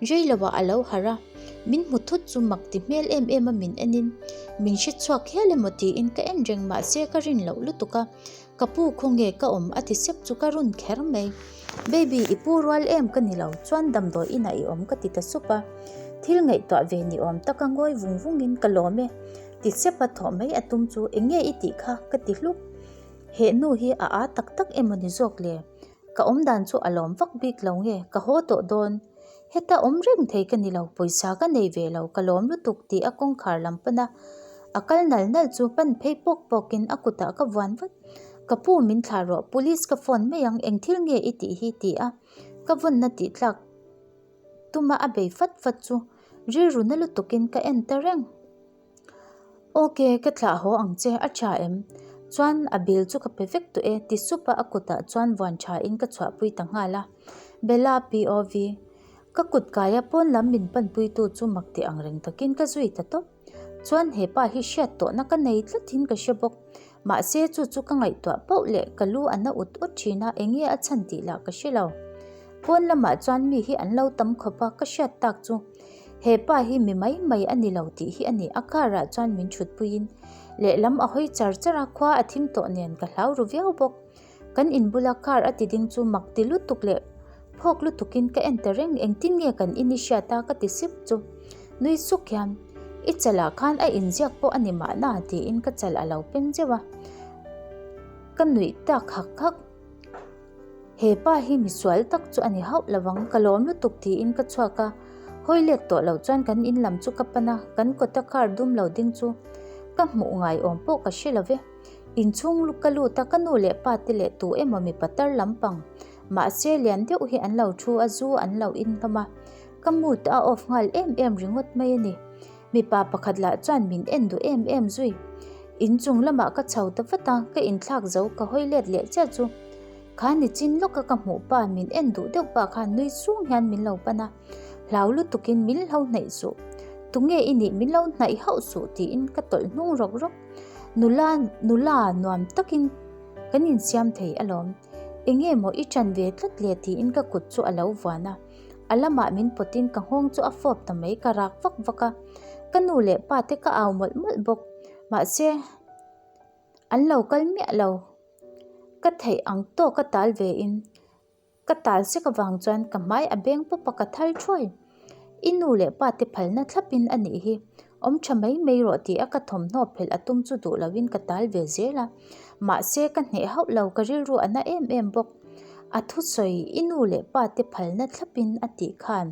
reiloah a lo harh a, min hmu thut chu mak ti hmel em em a min enin min hre chhuak hial emaw tiin ka en reng mahse ka rin loh lutuk a. Ka pu khawnge ka awm a ti sep chu ka run kher mai. Baby i pu rual em ka ni lo chuan damdawi inah i awm ka ti ta sup a. Thil ngaihtuah ve ni awm taka ngawi vung vungin ka lawm e, ti sep a thawh mai a tum chu eng nge i tih kha ka ti hluk. He nu hi a â tak tak emaw ni zawk le? Ka awmdan chu a lawm vak bik lo nge ka haw tawh dawn? Heta awm reng thei ka ni lo, pawisa ka nei ve lo, ka lawm lutuk tih a kawngkhar lam pan a, a kal nal nal chu pan phei pawk pawkin a kutah ka vuan vat. Ka pu min thlah rawh, police ka phone mai ang, eng thil nge i tih hi ti a ka vawnna tih tlak tuma a bei fat fat chu rilru na lutukin ka en ta reng. Ok, ka thlah haw ang che, a tha em? Chuan a bill chu ka pe vek tawh e, ti sup a a kutah chuan vuan tha in ka chhuahpui ta nghal a. Bella POV, Ka kut kaia pawn lam min panpuitu chu mak ti ang reng takin ka zui ta tawp. Chuan he pa hi hriat tawhna ka nei tlatin ka hre bawk. Mahse chu chu ka ngaihtuah pauh leh ka lu a na ut ut thin a, enge a chhan tih lah ka hre lo. Pawn lamah chuan mi hi an lo tam khawp a, ka hriat tak chu he pa hi mi mai mai a ni lo tih hi a ni. A car ah chuan min thutpuiin lehlam a hawi char char a, khua a thim tawh nen ka hlau ru viau bawk. Kan in bula car a ti ding chu mak ti lutuk leh phawk lutukin ka en ta reng, engtin nge kan in i hriat a ka ti sip chu nui suk hian i chalah khan a inziak pawh a ni mahna tiin ka chal a lo pen zeuh a, ka nuih tak hak hak. He pa hi misual tak chu a ni hauh lo ang, ka lawm lutuk tiin ka chhuak a, hawi let tawh lo chuan kan in lam chu ka pan a, kan kawta car dum lo ding chu ka hmuh ngai awm pawh ka hre lo ve. Inchhung ka lut a, ka nu leh pa te leh tu emaw mipa tar lampang mahse lian deuh hi an lo thu a, zu an lo in hlawm a, ka mood a off nghal em em ringawt mai a ni. Mipa pakhat lah chuan min en duh em em zui. Inchung lamah ka chho ta vat a, ka inthlak zo ka hawi let leh chiah chu kha nichin lawka ka hmuh pa min en duh deuh pah khan nui sung hian min lo pan a, hlau lutukin min lo hnaih suh, tunge i nih min lo hnaih hauh suh tiin ka tawlh hnung rawk rawk. Nula nula nuam takin kan insiam thei alawm. Enge maw i ṭan ve tlat le tiin ka kut chu a lo vuan a. A lamah min pawtin ka nghawng chu a fawp ta mai ka rak vak vak a. Ka nu leh pa te ka au mawlh mawlh bawk. Mahse an lo kal miah lo. Ka theih ang tawk a tal ve in. Ka tal sek avang chuan ka hmai a beng pawp a ka thal thuai. I nu leh pa te phalna thlapin a nih hi. Awm tha mai mai rawh tih a ka thawmhnaw phelh a tum chu duh loin ka tal ve zel a. Mahse ka hneh hauh lo ka rilru a na em em bawk. A thusawi i nu leh pa te phalna thlapin a tih khan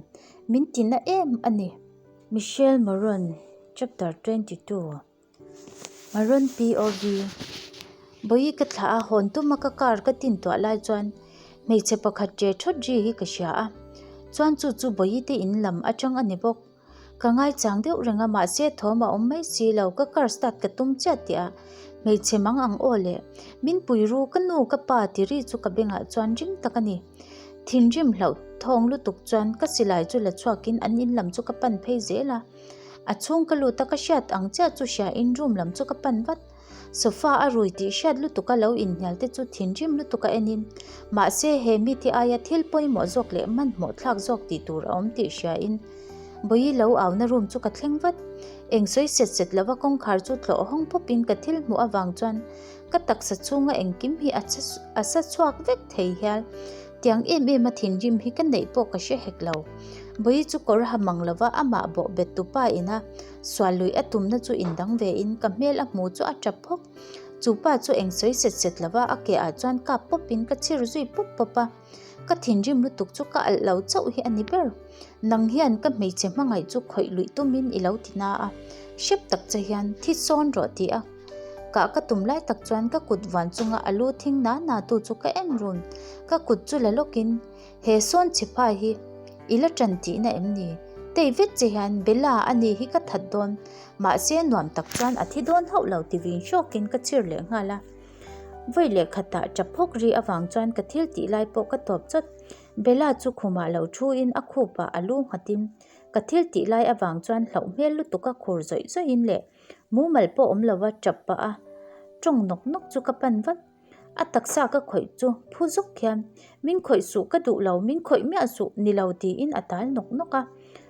min ti na em a ni. Michelle Moron, Chapter 22. Maroon POV Bawi ka thlah a, hawn tuma ka car ka tin tuah lai chuan hmeichhe pakhat ṭe ṭhawt ri hi ka hria a, chuan chu chu Bawi te in lam aṭang a ni bawk. Ka ngaichang deuh reng a, mahse thawm a awm mai si lo, ka car start ka tum chiah tih ah hmeichhe mang ang aw le, min pui ru ka nu ka pa ti ri chu ka bengah chuan ring tak a ni. Thinrim hlauh thawng lutuk chuan ka silai chu la chhuakin an in lam chu ka pan phei zel a. A chhung ka lut a ka hriat ang chiah chu hria in room lam chu ka pan vat. Sofa a rui tih hriat lutuk a lo inhnial te chu thinrim lutuk a en in mahse he mite aia thil pawimawh zawk leh hmanhmawh thlak zawk tih tur a awm tih hria in Bawi lo auna room chu ka thleng vat. Eng sawi set set lova kawngkhar chu tlawh hawng pawp in ka thil hmuh avang chuan ka taksa chhunga engkim hi a sa chhuak vek thei hial. Tiang em em a thinrim hi ka neih pawh ka hre hek lo. Bawi chu kawr ha mang lova amah bawh bet tu pa ina sual lui a tumna chu indang ve in ka hmel a hmu chu a tap phawk. Chu pa chu eng sawi set set lova a ke ah chuan kap pawp in ka chhir zui pawp pawp a. Ka thinrim lutuk chu ka alh lo chauh hi a ni ber. Nang hian ka hmeichhe hmangaih chu khawih luih tumin i lo ti na a. Hrep tak che hian thi sawn rawh ti a. Kah ka tum lai tak chuan ka kut vuan chunga a lu thing na na tu chu ka en run. Ka kut chu la lawkin, He sawn chhe phai hi i la ṭan tihna em ni? Tei vet che hian Bella a ni hi ka that dawn. Mahse nuam tak chuan a thi dawn hauh lo ti vin hrawkin ka chhir leh nghal a. Vawi leh khatah ṭap hawk ri avang chuan ka thil tih lai pawh ka tawp chawt. Bella chu khumah lo thuin a khupah a lu nghatin ka thil tih lai avang chuan hlauh hmel lutuka khur zawih zawihin leh Mumal pawh awm lova tap pah a, tawng nawk nawk chu ka pan vat. A taksa ka khawih chu phu zawk hian, Min khawih suh ka duh lo, min khawih miah suh ni lo tiin a tal nawk nawk a.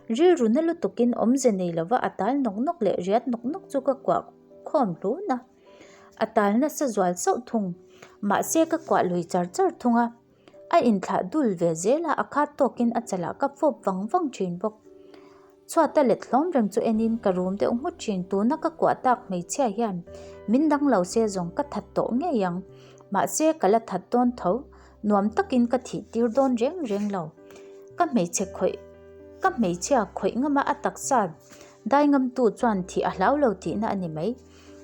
Rilru na lutukin awmze nei lova a tal nawk nawk leh riat nawk nawk chu ka kuah khawm hlun a. A tal nasa zual sauh thung. Mahse ka kuah lui char char thung a. A inthlah dul ve zel a, a khat tawkin a chalah ka fawp vang vang thin bawk. Chhuata let hlawm reng chu enin ka rum deuh nghut thin. Tuna ka kuah tak hmeichhia hian min dang lo se zawng ka that tawh ngei ang. Mahse ka la that dawn tho. Nuam takin ka thih tir dawn reng reng lo. Ka hmeichhe khawih ka hmeichhia khawih ngama a taksa dai ngamtu chuan thih a hlau lo tihna a ni mai.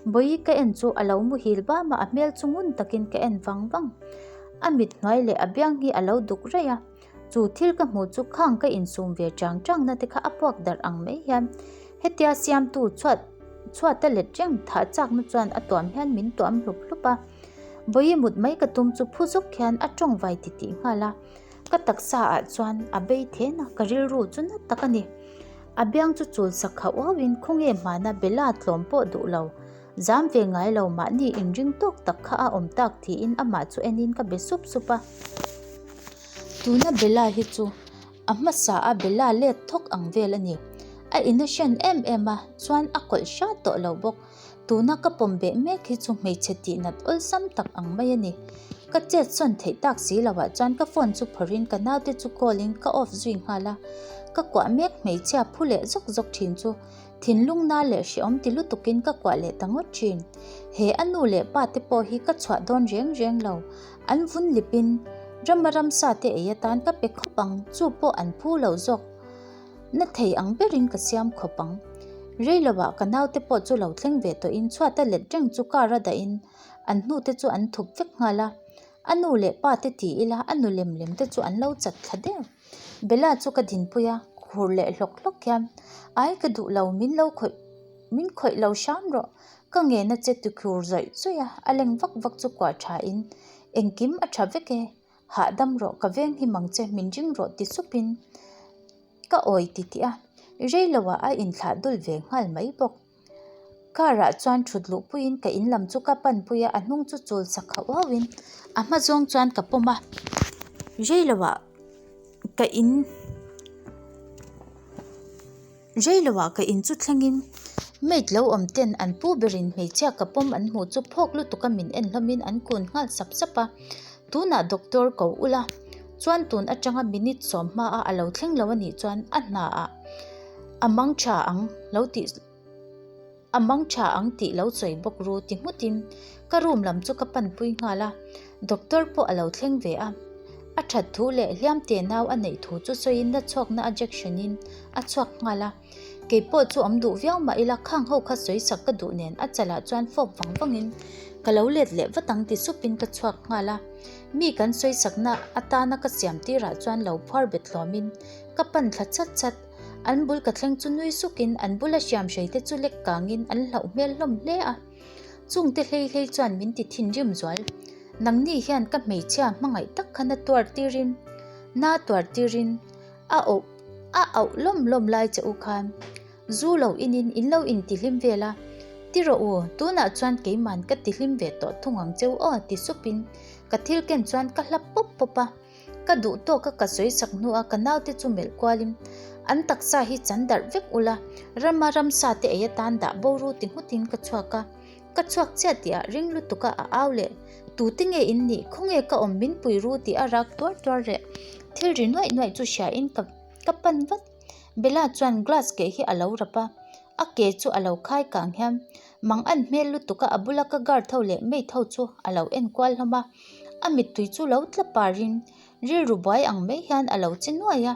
Bawi ka en chu a lo muhil bam a, a hmel chu ngun takin ka en vang vang. A mit hnuai leh a biang hi a lo duk raih a, chu thil ka hmuh chu khang ka insum ve chang chang na te kha a puak darh ang mai hian hetia siamtu chhuat chhuata let reng thah chakna chuan a tuam hian min tuam hlup hlup a. Bawi mut mai ka tum chu phu zawk hian a tawng vai titih nghal a, ka taksa ah chuan a bei then a, ka rilru chu na tak a ni. A biang chu chul sak khauh auhin khawnge hmana Bella tlawm pawh duh lo, zam ve ngai lo mahni inring tawk tak kha a awm tak tiin amah chu enin ka be sup sup a. Tuna Bella hi chu a hmasa a Bella let thawk ang vel a ni. A innocent em em a, chuan a kawlh hrat tawh lo bawk. Tuna ka pawm beh mek hi chu hmeichhe tih nat awlsam tak ang mai a ni. Ka chet sawn theih tak si loah chuan ka phone chu phawrhin ka naute chu call in ka off zui nghal a. Ka kuah mek hmeichhia phu leh zawk zawk thin chu thinlung na leh hrehawm ti lutukin ka kuah leh ta ngawt thin. He a nu leh pa te pawh hi ka chhuah dawn reng reng lo. An vun lipin rama ramsa te ei atan ka pe khawp ang, chu pawh an phu lo zawk. Na thei ang berin ka siam khawp ang. Rei lovah ka naute pawh chu lo thleng ve tawhin chhuata let reng chu car a dahin an hnute chu an thup vek nghal a. A nu leh pa te ti ila a nu lem lem te chu an lo chat thla der. Bella chu ka dinpui a, khur leh hlawk hlawk hian, Ai ka duh lo, min lo khawih, min khawih lo hram rawh. Ka ngena che ti khur zawih zawih a, a leng vak vak chu kuah thain, Engkim a tha vek e. Hahdam rawh, ka veng hi mang che, min ring rawh ti supin ka awi ti tih a, rei loah a inthlah dul ve nghal mai bawk. Car ah chuan thut luh puiin ka in lam chu ka pan pui a, a hnung chu chul sak hauh hauhin a hma zawng chuan ka pawm a, rei loah ka in. Rei loah ka in chu thlengin maid lo awm ten an pu berin hmeichhia ka pawm an hmuh chu phawk lutuk a min en hlawmin an kun nghal sap sap a. Tunah doctor ko ula chuan tun atanga minute sawm hmaa a lo thleng lo anih chuan a hnaah a mang tha ang lo tih A mang tha ang tih lo sawi bawk ru ti nghutin ka room lam chu ka panpui nghal a, doctor pawh a lo thleng ve a. A that thu leh hliam te nau a neih thu chu sawiin na chhuakna a jection in a chhuak nghal a. Kei pawh chu awm duh viau mah ila khang ho kha sawi sak ka duh nen a chalah chuan fawp vang vangin ka lo let leh vat ang ti supin ka chhuak nghal a. Mi kan sawi sakna atana ka siam tirah chuan lo phuar bet hlawmin ka pan thla chat chat. An bul ka thleng chu nui sukin an bula hriam hrei te chu lek kangin an hlauh hmel hlawm hle a. Chungte hlei hlei chuan min ti thinrim zual. Nangni hian ka hmeichhia hmangaih tak kha na tuar tirin, na tuar tirin a auh a auh lawm lawm lai che u khan zu lo inin in lo intihlim vel a. Ti rawh u, tunah chuan keiman ka tihlim ve tawh thung ang cheu aw ti supin ka thil ken chuan ka hlap pawp pawp a. Ka duh tawk a ka sawi sak hnu a ka naute chu melh kualin an taksa hi chan darh vek ula, rama ramsa te ei atan dah bo ru ti nghutin ka chhuak a. Ka chhuak chiah tih ah ring lutuk a a au leh tute nge in nih, khawnge ka awm min pui ru tih a rak tuar tuar reh. Thil ri nuaih nuaih chu hria in ka ka pan vat. Bella chuan glass keh hi a lo rap a, a ke chu a lo khai kang hian Mang an hmel lutuk a, a bula ka guard ho leh maid ho chu a lo en kual hlawm a, a mittui chu lo tla parin rilru buai ang mai hian a lo che nuai a.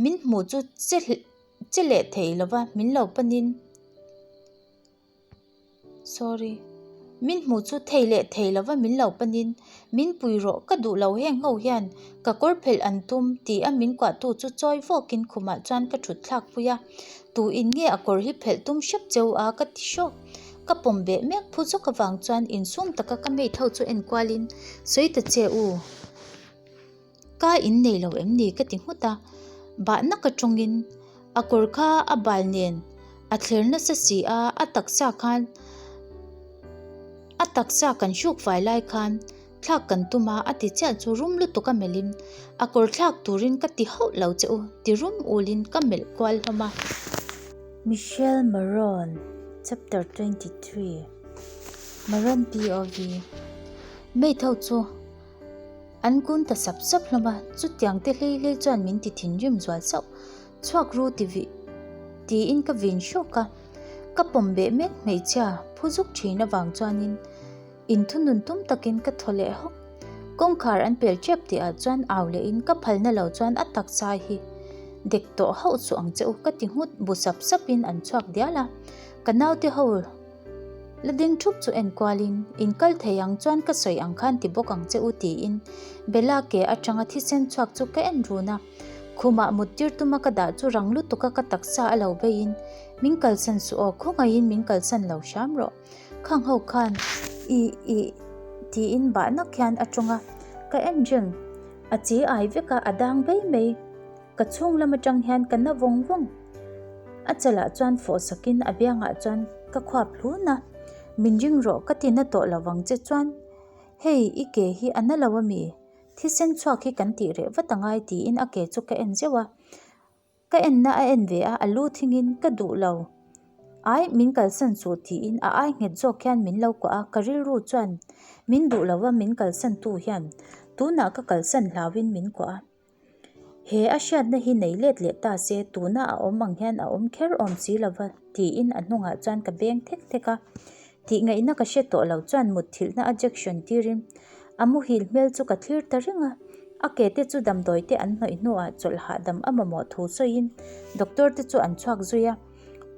Min hmuh chu che che leh thei lova min lo panin sorry min hmuh chu thei leh thei lova min lo panin min pui rawh ka duh lo heng ho hian ka kawr phelh an tum ti a min kuahtu chu chawi vawkin khumah chuan ka thut thlak pui a. Tu in nge a kawr hi phelh tum hrep cheu a ka ti hrawk. Ka pawm beh mek phu zawk avang chuan insum taka ka maid ho chu en kualin sawi ta che u. Ka in nei lo em ni ka ti nghut a. Bah naka tawngin a kawr kha a bal nen a thler nasa si a, a taksa khan a taksa kan hruk fai lai khan Thlak kan tum a, a ti chiah chu rum lutuk a melhin a kawr thlak turin ka ti hauh lo che u ti rum ulin ka melh kual hlawm a. Michelle Maron, Chapter 23 Maron POV Mate ho chu an kun ta sap sap hlawm a, chutiang te hlei hlei chuan min ti thinrim zual sauh. Chhuak ru ti vih tiin ka vin hrawk a, ka pawm beh mek hmeichhia phu zuk thin avang chuanin inthunun tum takin ka thaw leh hawk. Kawngkhar an pel tep tih ah chuan au lehin ka phalna lo chuan a taksa hi dek tawh hauh suh ang che u ka ti nghut bu sap sapin an chhuak dial a, ka naute ho La ding thup chu en kualin, In kal thei ang chuan ka sawi ang khan ti bawk ang che u tiin Bella ke atanga thisen chhuak chu ka en run a. Khumah mut tir tuma ka dah chu rang lutuka ka taksa a lo beiin, Min kalsan suh aw, khawngaihin min kalsan lo hram rawh. Khang ho khan i i tiin bah nak hian a tawng a, ka en reng. A chi ai vek a, a dang bei mai. Ka chhung lam atang hian ka na vawng vawng. A chalah chuan fawh sakin a biangah chuan ka khuap hlun a, Min ring rawh ka ti na tawh lo vang che chuan hei i ke hi a na lo a mi? Thisen chhuak hi kan tih reh vat angai tiin a ke chu ka en zeuh a. Ka enna a en ve a, a lu thingin ka duh lo. Ai, min kalsan suh tiin a ai nghet zawk hian min lo kuah a, ka rilru chuan min duh lo va min kalsan tu hian tunah ka kalsan hlauhin min kuah a. He a hriatna hi nei let leh ta se, tuna a awm ang hian a awm kher awm si lo va tiin a hnungah chuan ka beng thek thek a. Tih ngaihna ka hre tawh lo chuan mutthilhna a jection tirin a muhil hmel chu ka thlir ta reng a. A ke te chu damdawi te an hnawih hnuah chawlh hahdam a mamawh thu sawiin doctor te chu an chhuak zui a.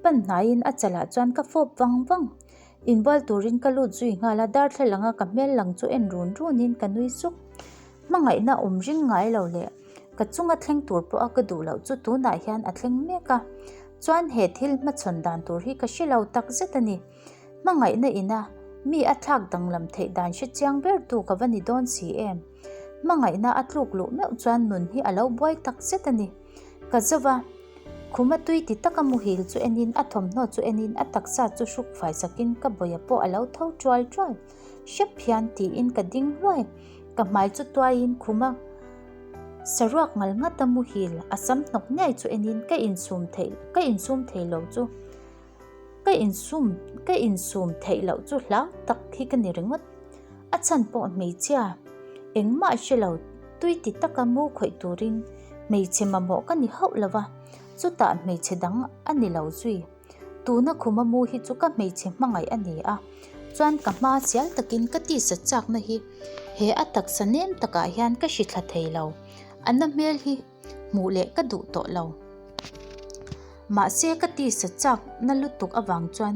Pan hnaiin a chalah chuan ka fawp vang vang. Inbual turin ka lut zui nghal a, darthlalang a ka hmel lang chu en run runin ka nui suk. Hmangaihna awm ring ngai lo leh ka chunga thleng tur pawha ka duh loh chu tunah hian a thleng mek a, chuan he thil hmachhawn dan tur hi ka hre lo tak zet a ni. Hmangaihna ina mi a thlak danglam theih dan hre chiang ber tu ka va ni dawn si em? Hmangaihna a tluk luh meuh chuan nun hi a lo buai tak zet a ni. Ka zova, khuma tui ti taka muhil chu enin a thawmhnaw chu enin a taksa chu hruk fai sakin ka bawia pawh a lo tho tual tual. Hrep hian tiin ka ding hluai. Ka hmai chu tuaiin khuma saruak ngal ngat a muhil a sam hnawk niai chu enin ka insum theih ka insum thei lo chu ka insum ka insum theih loh chu hlau tak hi ka ni ringawt. A chhan pawh hmeichhia engmah hre lo tui ti taka mu khawih turin hmeichhe mamawh ka ni hauh lo va, chutah hmeichhe dang a ni lo zui. Tuna khuma mu hi chu ka hmeichhe hmangaih a ni a, chuan ka hma sial takin ka tisa chakna hi he a taksa nem takah hian ka hri thla thei lo, a na hmel hi hmuh leh ka duh tawh lo. Mahse ka tisa chakna lutuk avang chuan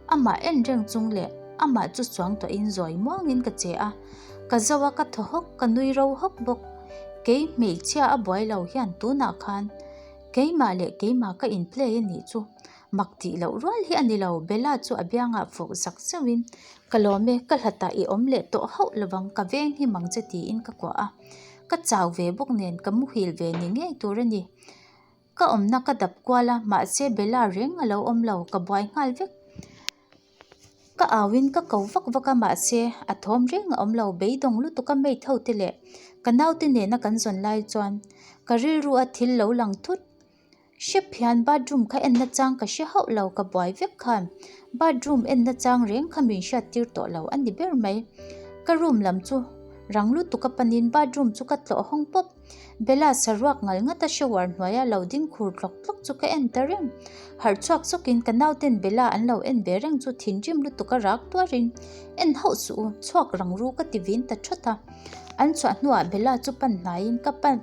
amah en reng chung leh amah chu chuang tawhin zawi muangin ka che a, ka zo a ka thaw hawk ka nui ro hawk bawk. Kei hmeichhia a buai lo hian tunah khan Keimah leh keimah ka in play a nih chu mak tih loh rual hi a ni lo, Bella chu a biangah fawk zak zeuhin, Ka lawm e, ka hlatah i awm leh tawh hauh lovang, ka veng hi mang che tiin ka kuah a. Ka chau ve bawk nen ka muhil ve ni ngei tur a ni. Ka awmna ka dap kual a, mahse Bella reng a lo awm lo, ka buai nghal vek. Ka auin ka ko vak vak a mahse a thawm reng a awm lo beidawng lutuk a maid ho te leh ka naute nena kan zawn lai chuan ka rilru a thil lo lang thut hrep hian bathroom kha en na chang ka hre hauh lo ka buai vek khan bathroom en na chang reng kha min hriat tir tawh lo a ni ber mai ka room lam chu rang lutuk a panin bathroom chu ka tlawh hawng pawp. Bella saruak ngal ngata shower hnuaia lo ding khur tlawk tlawk chu ka en ta reng. Harh chhuak zawkin ka nauten Bella an lo en ve reng chu thinrim lutuk a rak tuarin, En hauh suh u, chhuak rang ru ka ti vin ta thawt a. An chhuah hnuah Bella chu pan hnaiin ka pan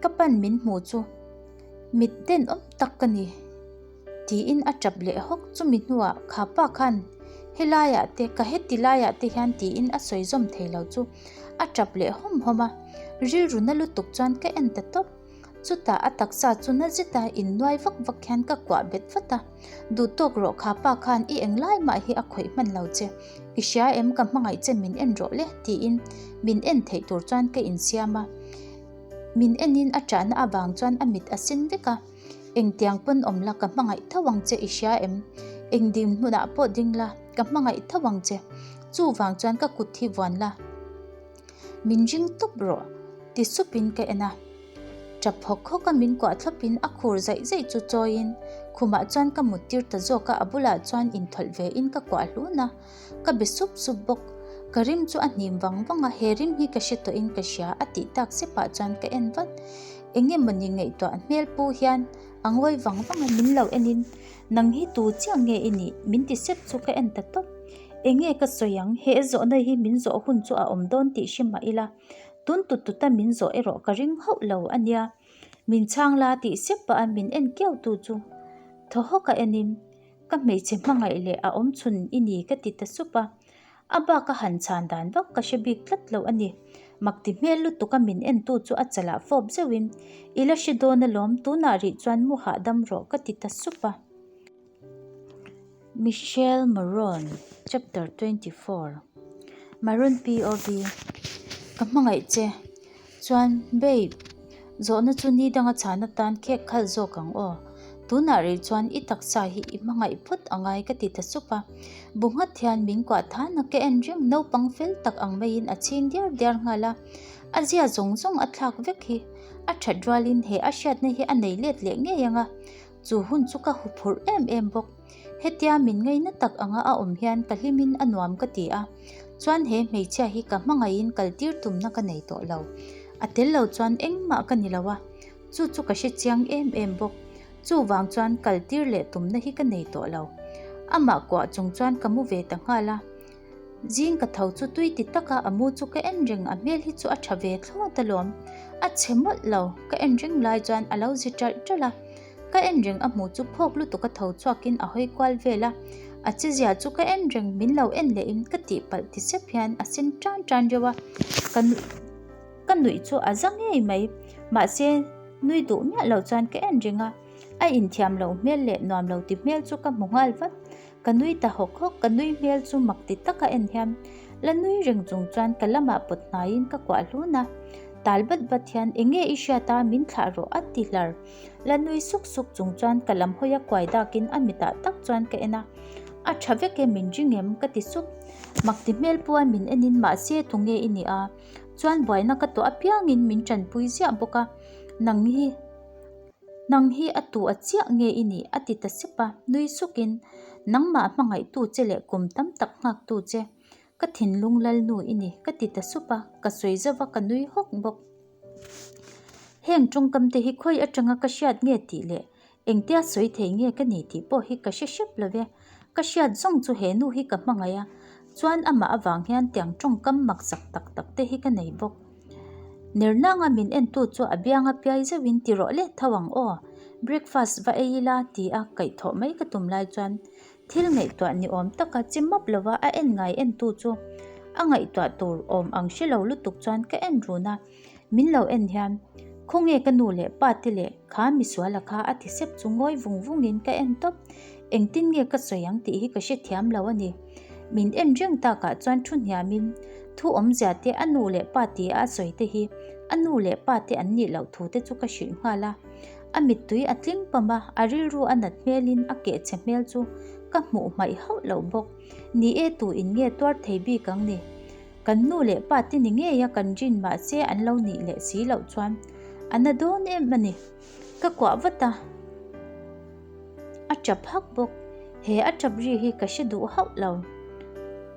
ka pan min hmu chu mit denawm tak ka ni. Tiin a tap leh hawk. Chumi hnuah kha pa khan helaiah te ka heti laiah te hian tiin a sawi zawm thei lo chu a tap leh hawm hawm a. Rilru na lutuk chuan ka en ta tawp. Chutah a taksa chu na zeta innuai vak vak hian ka kuah bet vat a. Duh tawk rawh kha pa khan i englai mah hi a khawih hman lo che. I hria em ka hmangaih che min en rawh le tiin min en theih tur chuan ka insiam a. Min enin a ṭahna avang chuan a mit a sen vek a. Engtiang pawn awm la ka hmangaih tho ang che i hria em? Eng ding hmunah pawh ding la ka hmangaih tho ang che. Chuvang chuan ka kut hi vuan la. Min ring tawp rawh ti supin ka en a. Tap hawk hawk a min kuah thlawpin a khur zaih zaih chu chawiin khumah chuan ka mut tir ta zawk a, a bulah chuan inthawlh ve in ka kuah hlun a. Ka be sup sup bawk. Ka rim chu a hnim vang vang a, he rim hi ka hre tawhin ka hria a tih tak zepah chuan ka en vat. Eng nge mawni ngaihtuah hmel pu hian a ngawi vang vang a, min lo en in nang hi tu chiah nge i nih? Min ti sep chu ka en ta tawp. Eng nge ka sawi ang? He zawhna hi min zawh hun chu a awm dawn tih hre mah ila, tun tut tuta min zawh erawh ka ring hauh lo a nia. Min chhang la tih sep pah a min en kiau tu chu thaw hawk a en in ka hmeichhe hmangaih leh a awm chhun i ni ka ti ta sup a. A bak a han chhan dan vak ka hre bik tlat lo a ni. Mak ti hmel lutuk a min en tu chu a chalah fawp zeuh in i la hre dawn alawm tunah rih chuan mu hahdam rawh ka ti ta sup a. Michelle Maroon Chapter 24 Maroon POV Ka hmangaih che Chuan babe zawhna chu ni danga chhan atan khek khalh zawk ang aw. Tunah rih chuan i taksa hi i hmangaih phawt a ngai ka ti ta sup a. Bu nghat hian min kuah than a ka en reng naupang fel tak ang maiin a chhing diar diar nghal a. A zia zawng zawng a thlak vek hi a that rualin he a hriatna hi a nei let leh ngei ang a. Chu hun chu ka huphurh em em bawk. Hetia min ngaina tak anga a awm hian ka hlimin a nuam ka ti a, chuan he hmeichhia hi ka hmangaihin kal tir tumna ka nei tawh lo. A tel lo chuan engmah ka ni lo a, chu chu ka hre chiang em em bawk. Chuvang chuan kal tir leh tumna hi ka nei tawh lo. Amah kuah chung chuan ka mu ve ta nghal a. Zing ka tho chu tui ti taka a mu chu ka en reng, a hmel hi chu a tha ve thlawt alawm. A chhe mawlh lo, ka en reng lai chuan a lo zi ṭalh ṭalh a. Ka en reng a hmuh chu phawk lutuk a tho chhuakin a hawi kual vel a. A chezia chu ka en reng, min lo en lehin ka tihpalh ti sep hian a sen tan tan reuh a. Ka ka nuih chu a za ngei mai, mahse nui duh miah lo chuan ka en reng a. A inthiam lo hmel leh nuam lo ti hmel chu ka hmu nghal vat. Ka nui ta hawk hawk, ka nui hmel chu mak ti taka en hian la nui reng chung chuan ka lamah pawt hnaiin ka kuah hlun a. Tal bat bat hian eng nge i hriat a, min thlah rawh a ti hlar. La nui suk suk chung chuan ka lam hawi a kuai dakin a mitah tak chuan ka en a. A tha vek e min ring em? ka ti sup. Mak ti hmel pawh a min enin mahse tunge i nih a? Chuan buaina ka tawh apiangin min tanpui ziah bawk a, nang hi. Nang hi a tu a chiah nge i nih? a ti ta sep a, nui sukin, Nangmah hmangaihtu che leh kum tam tak nghaktu che, ka thinlung lalnu i ni, ka ti ta sup a, ka sawi zauh a, ka nui hawk bawk. Heng tawngkam te hi khawi atanga ka hriat nge tih leh engtia sawi thei nge ka ni tih pawh hi ka hre hrep lo ve. Ka hriat zawng chu he nu hi ka hmangaih a, chuan amah avang hian tiang tawngkam maksak tak tak te hi ka nei bawk. Ner nanga min entu chu a bianga piai zeuhin ti rawh let tho ang aw, breakfast va ei ila ti a kaihthawh mai ka tum lai chuan thil ngaihtuah ni awm taka chi map lova a en ngai entu chu a ngaihtuah tur awm ang hre lo lutuk chuan ka en run a, min lo en hian khawnge ka nu leh pa te leh kha misuala kha a ti sep chu ngawi vung vungin ka en tawp, engtin nge ka sawi ang tih hi ka hrethiam lo a ni. Min en reng takah chuan thu hniamin thu awmzia te a nu leh pa tia a sawi te hi a nu leh pa te an nih loh thu te chu ka hrilh nghal a. A mittui a tling pam a, a rilru a nat hmelin a keh chhe hmel chu ka hmuh hmaih hauh loh bawk. Ni e tu in nge tuar thei bik ang ni? Kan nu leh pa te ni ngei a kan rin mahse an lo nih leh si loh chuan a na dawn em a ni. Ka kuah vat a. A tap hak bawk. He a tap ri hi ka hre duh hauh lo.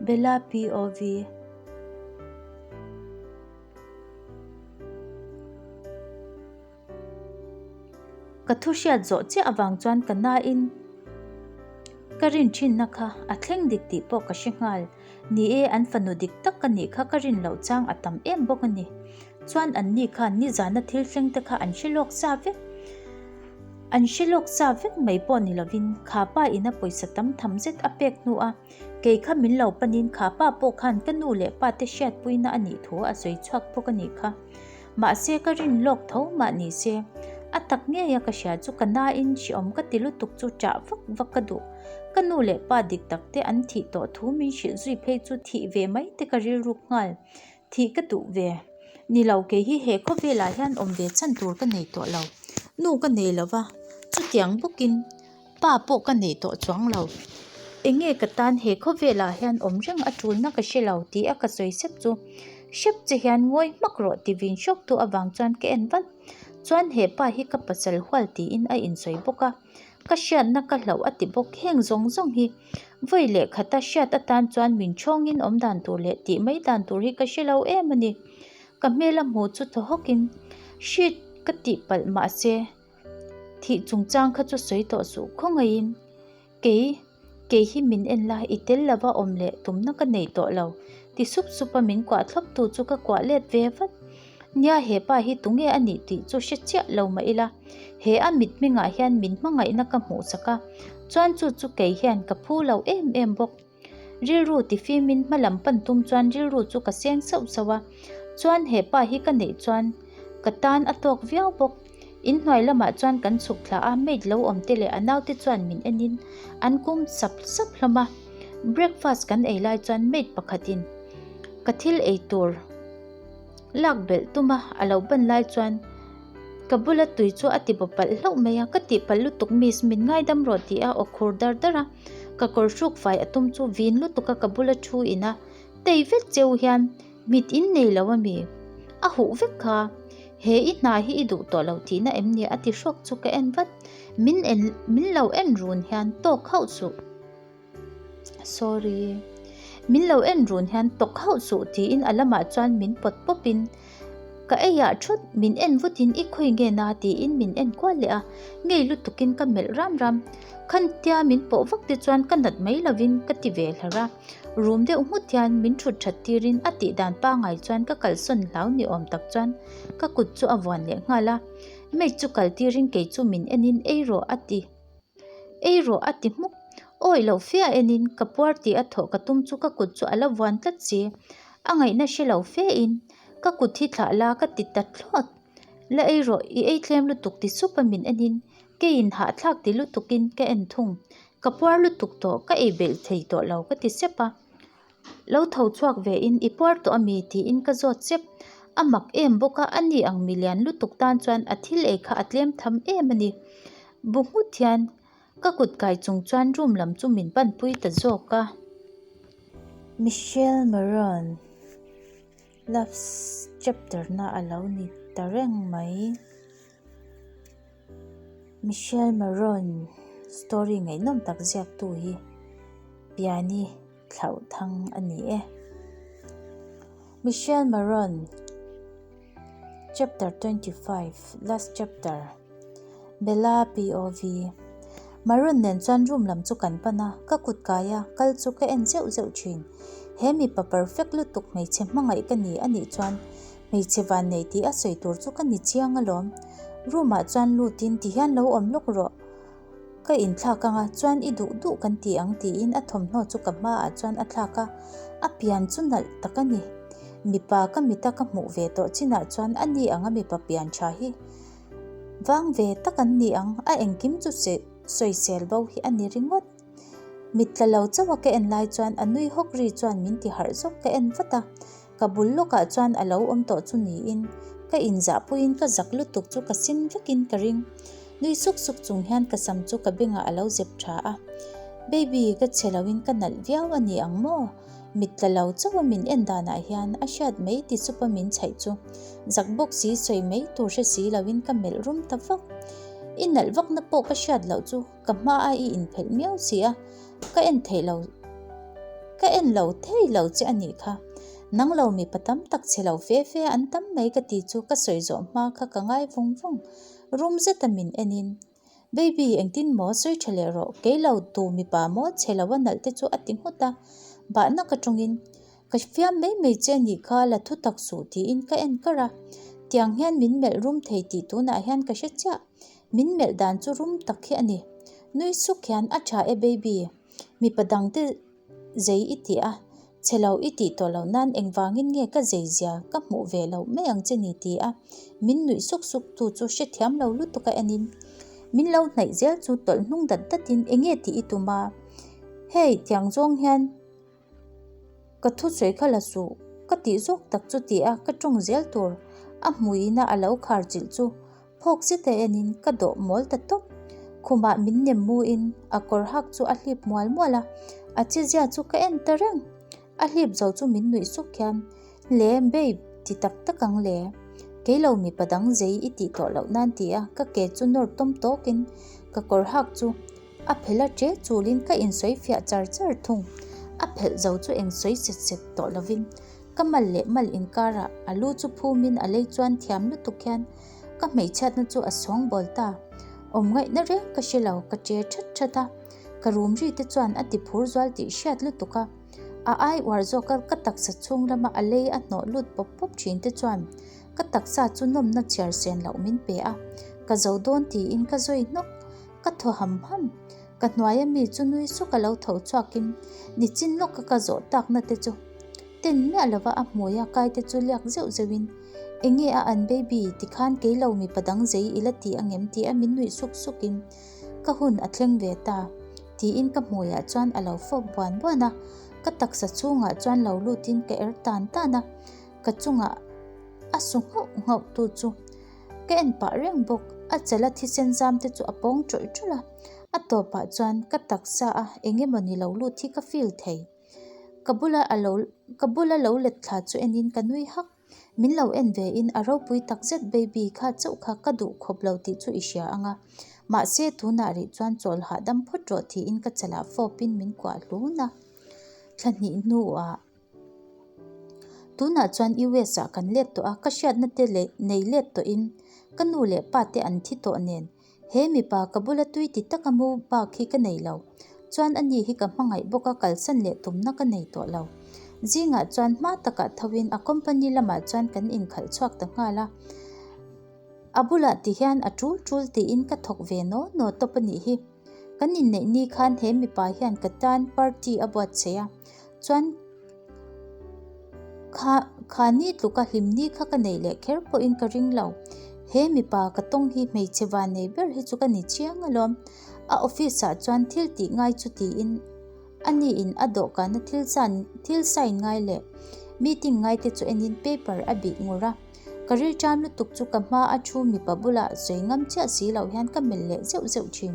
Bella POV. Ka thu hriat zawh chiah avang chuan ka nain ka rin thinna kha a thleng dik tih pawh ka hre nghal. Ni e, an fanu dik tak ka nih kha ka rin loh chang a tam em bawk a ni. Chuan an ni khan nizana thil thleng te kha an hre lawk sa vek. An hre lawk sa vek mai pawh ni lovin kha pa ina pawisa tam tham zet a pek hnu a, kei kha min lo panin kha pa pawh khan ka nu leh pa te hriatpuina a nih thu a sawi chhuak bawk a nih kha. Mahse ka rin lawk tho mah ni se, a tak ngei a ka hria chu ka nain hriawm ka ti lutuk chu ṭah vak vak ka duh. Ka nu leh pa dik tak te an thih tawh thu min hrilh zui phei chu thih ve mai te ka rilruk nghal. Thih ka duh ve. Ni lo kei hi he khawvelah hian awm ve chhan tur ka nei tawh lo. Nu ka nei lo va, chutiang bawkin pa pawh ka nei tawh chuang lo. Enge ka tan he khawvelah hian awm reng a tulna ka hre lo tih a ka sawi sep chu hrep che hian ngawi hmak rawh ti vin hrawk tu avang chuan ka en vat. Chuan he pa hi ka pasal hual tiin a insawi bawk a. Ka hriatna ka hlauh a ti bawk heng zawng zawng hi vawi leh khata hriat atan chuan min thawngin awm dan tur leh tih mai dan tur hi ka hre lo em a ni. Ka hmel a hmu chu thaw hawkin, Shit! Ka tihpalh mahse thih chungchang kha chu sawi tawh suh khawngaihin kei kei hi min en la i tel lova awm leh tumna ka nei tawh lo ti sup sup a min kuah thlawp tu chu ka kuah let ve vat. Nia hepa hi tunge a nih tih chu hre chiah lo mah ila he a mit hmingah hian min hmangaihna ka hmuh sak a chuan chu chu kei hian ka phu lo em em bawk. Rilru tifimin hma lam pan tum chuan rilru chu ka seng sauh sauh a, chuan he pa hi ka neih chuan ka tan a tawk viau bawk. Inhnuai lamah chuan kan chhuk thla a, maid lo awm te leh a naute chuan min enin an kum sap sap hlawm a. Breakfast kan ei lai chuan maid pakhatin ka thil ei tur lak belh tum a, a lo ban lai chuan ka bula tui chu a ti baw palh hlauh mai a, ka tihpalh lutuk miss min ngaidam rawh tih a aw khur dar dar a. Ka kawr hruk fai a tum chu vin lutuk a ka bula thu in a tei vek cheu hian mit in nei lo a mi? A huh vek kha. He i hna hi i duh tawh lo tihna em ni a ti hrawk chu ka en vat. Min en min lo en run hian tawk hauh suh. Sorry. Min lo en run hian tawk hauh suh tiin a lamah chuan min pawt pawp in ka ei ah thut min en vut in i khawi nge na tiin min en kual leh a, ngei lutuk in ka melh ram ram. Khantia min pawh vak te chuan ka nat mai lovin ka ti ve hlar a, rum deuh nghut hian min thut that tirin a tih dan pangai chuan ka kalsawn hlau ni awm tak chuan ka kut chu a vuan leh nghal a, mate chu kal tirin kei chu min en in ei rawh a ti. Ei rawh a ti hmuk. Awi lo fe a enin ka puar tih a thawh ka tum chu ka kut chu a la vuan tlat si. A ngaihna hre lo fe in ka kut hi thlah la ka ti ta thlawt. La ei rawh i ei tlem lutuk ti sup a min enin keiin hahthlak ti lutukin ka en thung. Ka puar lutuk tawh ka ei belh thei tawh lo ka ti sep a. Lo tho chhuak ve in i puar tawh a mi tiin ka zawt sep. A mak em bawk a, a ni ang milian lutuk tan chuan a thil ei kha a tlem tham em a ni. Bu nghut hian ka kut kai chung chuan room lam chu min panpui ta zawk a. Michelle Maroon Love's chapter na a lo ni ta reng mai. Michelle Maroon story ngaihnawm tak ziaktu hi Piani thlauh thang a ni e. Michelle Maroon Chapter 25 Last Chapter Bella POV Maroon nen chuan room lam chu kan pan a, ka kut kai a, kal chu ka en zeuh zeuh thin. He mipa perfect lutuk hmeichhe hmangaih ka ni a nih chuan Hmeichhe van nei tih a sawi tur chu ka ni chiang alawm. Room ah chuan lutin ti hian lo awm lawk rawh. Ka inthlak anga chuan i duh duh kan ti ang tiin a thawmhnaw chu ka hmaah chuan a thlak a, a pian chu nalh tak a ni. Mipa ka mita ka hmuh ve tawh chinah chuan a ni anga mipa pian tha hi vang ve tak an ni ang, a engkim chu sawisel bo hi a ni ringawt. Mit tla lo chauh a ka en lai chuan a nui hawk ri chuan min ti harh zawk ka en vat a. Ka bul lawkah chuan a lo awm tawh chu niin ka inzahpuiin ka zak lutuk chu ka sin vekin ka ring. Nui suk suk chung hian ka sam chu ka bengah a lo zep tha a. Baby, ka chhe loin ka nalh viau a ni ang maw? Mit tla lo chauh a min en danah hian a hriat mai ti chupa min chhaih chu zak bawk si sawi mai tur hre si loin ka melh rum ta vak. I nalh vakna pawh ka hriat loh chu ka hma a i inphelh miau si a, ka en theih lo ka en lo thei lo che a nih kha. Nang lo mipa tam tak che lo fe fe an tam mai ka ti chu ka sawi zawh hma kha ka ngai vung vung. Rum zeta min en in, Baby engtin maw sawi tha leh rawh, kei lo tu mipa maw che lo a nalh te chu a ti nghut a, bahna ka tawngin Ka fiam mai mai che anih kha la thu tak suh tiin ka en kar a, tiang hian min melh rum thei tih tunah hian ka hre chiah. Min melh dan chu rum tak hi a ni. Nui suk hian a tha e baby, mipa dangte zei i ti a, chhe lo i tih tawh loh nan engvangin nge ka zei zia ka hmuh ve loh mai ang che ni ti a min nuih suk suk tu chu hrethiam lo lutuk a enin min lo hnaih zel chu tawlh hnung dat datin enge tih i tum a, hei tiang zawng hian Ka thusawi kha la suh, ka tih zawk tak chu ti a ka tawng zel tur a hmuina a lo khar chilh chu phawk zet a enin ka dawh mawl ta tawp. Khumah min nem muin a kawr hak chu a hlip mual mual a, a chezia chu ka en ta reng. A hlip zo chu min nuih suk hian, Le babe, ti tak tak ang le. Kei lo mipa dang zei i tih tawh loh nan ti a ka ke chu nawr tawm tawkin ka kawr hak chu A phelh a che chulin ka insawi fiah char char thung. A phelh zo chu eng sawi set set tawh lovin ka mal leh mal inkarah a lu chu phumin a lei chuan thiam lutuk hian Ka hmeichhiatna chu a sawngbawl ta. Awm ngaihna reng ka hre lo, ka che that that a. Ka rum ri te chuan a ti phur zual tih hriat lutuk a. A ai uar zawk a, ka taksa chhung lama a lei a hnawh lut pawp pawp thin te chuan ka taksa chu nawmna chhiar sen loh min pe a. Ka zo dawn tiin ka zawi hnawk. Ka thaw ham ham. Ka hnuaia mi chu nui suk a lo tho chhuakin nichin lawka ka zawh takna te chu ten miah lova a hmui a kai te chu liak zeuh zeuhin Enge a an baby tikhan kei lo mipa dang zei i la ti angem ti a min nuih suk sukin ka hun a thleng ve ta tiin ka hmuiah chuan a lo fawp buan buan a, ka taksa chhungah chuan lo lutin ka er tan tan a, ka chungah a su nghauh nghauh tu chu Ka en pah reng bawk, a chala thisen zam te chu a pawng tawlh tawlh a, a tawpah chuan ka taksa a eng emaw ni lo lut hi ka feel thei. Ka bula a lo ka bula lo let thla chu enin ka nui hak, min lo en ve in a ropui takzet baby kha chauh kha ka duh khawp lo tih chu i hria ang a, mahse tunah rih chuan chawl hahdam phawt rawh tiin ka chalah fawpin min kuah hlun a, thla hnih hnuah. Tunah chuan US ah kan let tawh a, ka hriatna te leh nei let tawhin ka nu leh pa te an thi tawh nen he mipa ka bula tui ti taka mu bak hi ka nei lo. Chuan ani hi ka hmangaih bawk a kalsan leh tumna ka nei tawh lo. Zingah chuan hma takah thoin a company lamah chuan kan inkhalh chhuak ta nghal a. A bulah ti hian a tul tul tiin ka thawk ve naw naw tawp a nih hi. Kan inneih ni khan he mipa hian ka tan party a buatsaih a. Chuan kha kha ni tluka hlim ni kha ka neih leh kher pawhin ka ring lo. He mipa ka tawng hi hmeichhe van nei ber hi chu ka ni chiang alawm. A office ah chuan thil tih ngai chu tiin a ni in a dawhkana thil san thil sign ngai leh meeting ngai te chu enin paper a bih ngur a. Ka rilṭam lutuk chu ka hma a thu mipa bulah sawi ngam chiah si loh hian ka melh leh zeuh zeuh thin.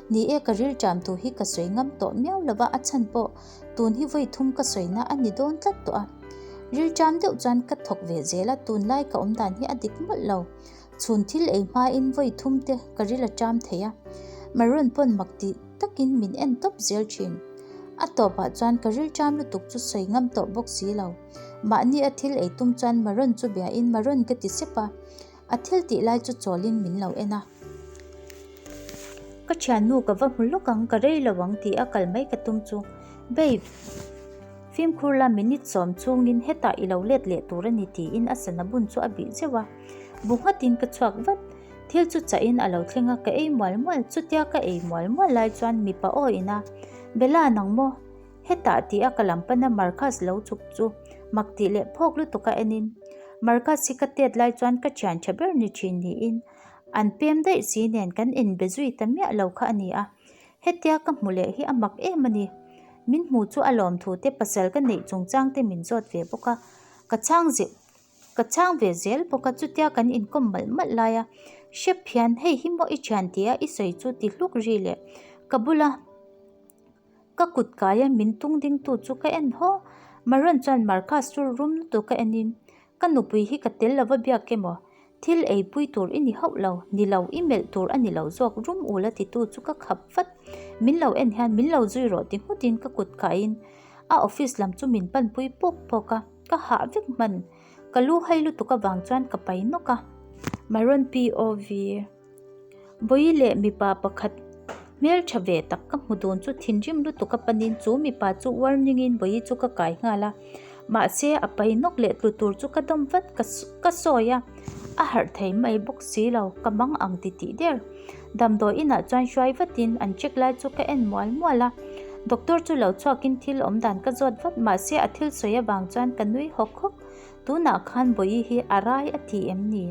Ni e ka rilṭam thu hi ka sawi ngam tawh miau lova a chhan pawh Tun hi vawi thum ka sawina a ni dawn tlat tawh a. Rilṭam deuh chuan ka thawk ve zel a, tunlai ka awm dan hi a dik mawlh lo. Chhun thil ei hmain vawi thum te ka ril a ṭam thei a. Maroon pawn mak ti takin min en tawp zel ṭhin. A tawpah chuan ka rilṭam lutuk chu sawi ngam tawh bawk si lo. Mahni a thil ei tum chuan Maroon chu biain Maroon ka ti sep a. A thil tih lai chu chawlin min lo en a. Ka thiannu ka va hmu lawk ang, ka rei lo ang tih a kal mai ka tum chu. Babe, fimkhur la minute sawm chhungin hetah i lo let leh tur a ni tiin a sana bun chu a bih zeuh a. Bu nghatin ka chhuak vat. Thil chu chahin a lo thleng a, ka ei mual mual. Chutia ka ei mual mual lai chuan mipa aw ina, Bella nang maw? Hetah tih a ka lam pana Marcus lo chuk chu mak tih leh phawk lutuk a enin Marcus hi ka tet lai chuan ka thian tha ber ni thin niin an pem daih si nen kan inbe zui ta miah lo kha a ni a. Hetia ka hmu leh hi a mak em a ni. Min hmu chu a lawm thu te pasal ka neih chungchang te min zawt ve bawk a, ka chhang zeuh Ka chhang ve zel bawk a, chutia kan inkawm malh malh lai a, hrep hian hei hi maw i thian tia i sawi chu ti hluk ri leh ka bula ka kut kaia min tung ding tu chu ka en haw. Maroon chuan Marcus chu rum lutuk ka enin ka nupui hi ka tel lova biak emaw thil ei pui tur i ni hauh lo, ni lo i melh tur a ni lo zawk rum ul a titu chu ka khap vat. Min lo en hian min lo zui rawh ti nghutin ka kut kaiin a office lam chu min panpui pawk pawk a. Ka hah vek hman. Ka lu hai lutuk avang chuan ka pai nawk a. Maroon POV Vawi leh mipa pakhat hmel tha ve tak ka hmu dun chu thinrim lutuk a panin chu mipa chu warning in vawi chu ka kai nghal a. Mahse a pai nawk leh tlu tur chu ka dawm vat ka ka sawi a. A harh thei mai bawk si lo ka mang ang ti tih der. Damdawi inah chuan hruai vatin an check lai chu ka en mual mual a, doctor chu lo chhuakin thil awm dan ka zawt vat mahse a thil sawi avang chuan ka nui hawk hawk, tunah khan Bawihi hi a rai a ti em ni?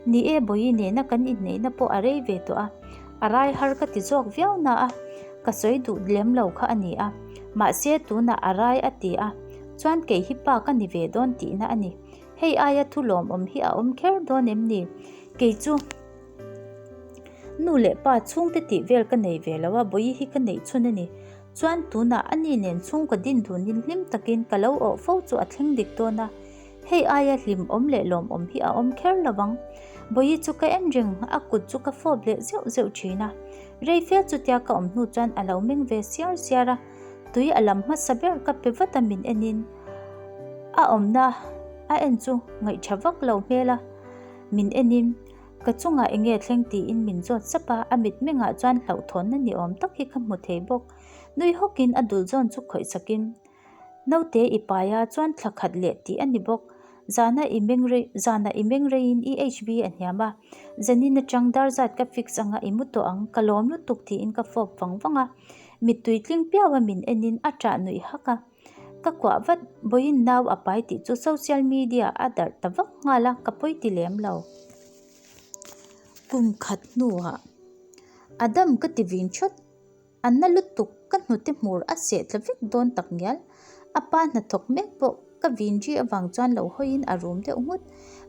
Ni e Bawihi nena kan inneihna pawh a rei ve tawh a, a rai har ka ti zawk viau na a, ka sawi duh lem lo kha a ni a, mahse tunah a rai a ti a, chuan kei hi pa ka ni ve dawn tihna a ni, hei aia thu lawmawm hi a awm kher dawn em ni? Kei chu. Nu leh pa chhungte tih vel ka nei ve lo a, Bawihi hi ka neih chhun a ni. Chuan tunah a ni nen chhungkaw din dunin hlim takin ka lo awh fo chu a thleng dik dawn a, hei aia hlim awm leh lawmawm hi a awm kher lo vang. Bawihi chu ka en reng, a kut chu ka fawp leh zeuh zeuh thin a. Rei fel chutia ka awm hnu chuan a lo meng ve siar siar a, tui a lam hmasa ber ka pe vat a min enin a awmna a en chu ngaihṭha vak lo hmel a, min enin. Ka chungah eng nge thleng tiin min zawt sap a, a mitmengah chuan hlauhthawnna ni awm tak hi ka hmu thei bawk. Nui hawkin a dul zawn chu khawih sakin, Naute i pai a, chuan thla khat leh tih a ni bawk. Zana i meng rei, zanah i meng reiin i HB a hniam a, zanin atang dar zat ka fix anga i mu tawh ang, ka lawm lutuk tiin ka fawp vang vang a. Mittui tling piau a min enin a ṭah nuih hak a. Ka kuah vat, vawiin nau a pai tih chu social media a darh ta vak nghal a, ka pawi ti lem lo. Kum khat hnuah Adam ka ti vin thawt, a na lutuk ka hnute hmur a seh tla vek dawn tak ngial. A pa hnathawk mek pawh ka vin ri avang chuan lo hawiin a rum deuh nghut.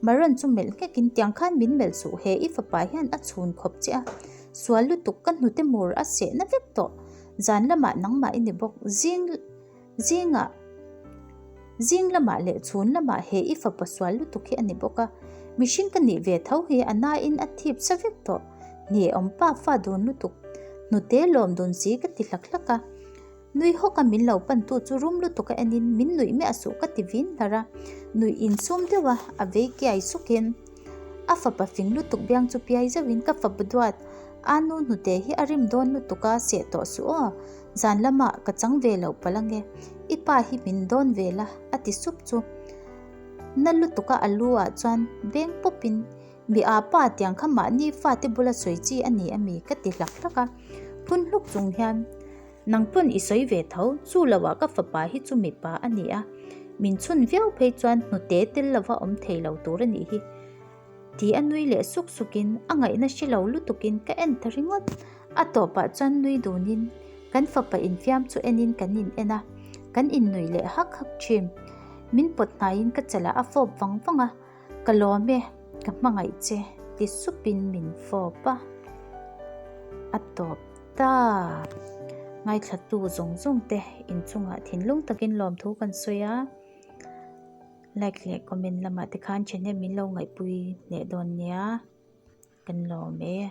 Maron chu melh nghekin tiang khan min melh suh he i fapa hian a chhun khawp che a, sual lutuk ka hnute hmur a seh na vek tawh. Zan lamah nangmah i ni bawk, zing zingah zing lamah leh chhun lamah he i fapa sual lutuk hi a ni bawk a, mihring ka nih ve tho hi a nain a thip sa vek tawh, hne-awm pa fa dun lutuk, hnute lawm dun si ka ti hlak hlak a. Nui hawk a min lo pantu chu rum lutuk a enin min nuih miah suh ka ti vin hlar a, nuih insum deuh a, a vei kiai sukin a fapa fing lutuk biang chu piai zauhin ka fapa duat a nu hnute hi a rim dawn lutuk a seh tawh suh aw, zan lamah ka chang ve loh palh ange, i pa hi min dawn ve la a ti sup chu na lutuk a a lu ah chuan beng pawpin Mi a pa tiang kha mahni fate bula sawi chi a ni a mi ka ti hlak hlak a, phun hluk chung hian nang pawn i sawi ve tho, chu lo ah ka fapa hi chu mipa a ni a, min chhun viau phei chuan hnute tel lova awm thei lo tur a nih hi ti a nui leh suk suk in a ngaihna hre lo lutuk in ka en ta ringawt, a tawp ah chuan nui dun in kan fapa infiam chu en in kan in en a, kan in nuih leh hak hak thin, min pawt hnai in ka chalah a fawp vang vang a. Ka lawm e, ka hmangaih che ti supin min fawp a, a tawp ta. Ngaithlatu zawng zawng te inchungah thinlung takin lawmthu kan sawi a, like leh comment lamah te khan thahnem min lo ngaihpui leh dawn nia, kan lawm e.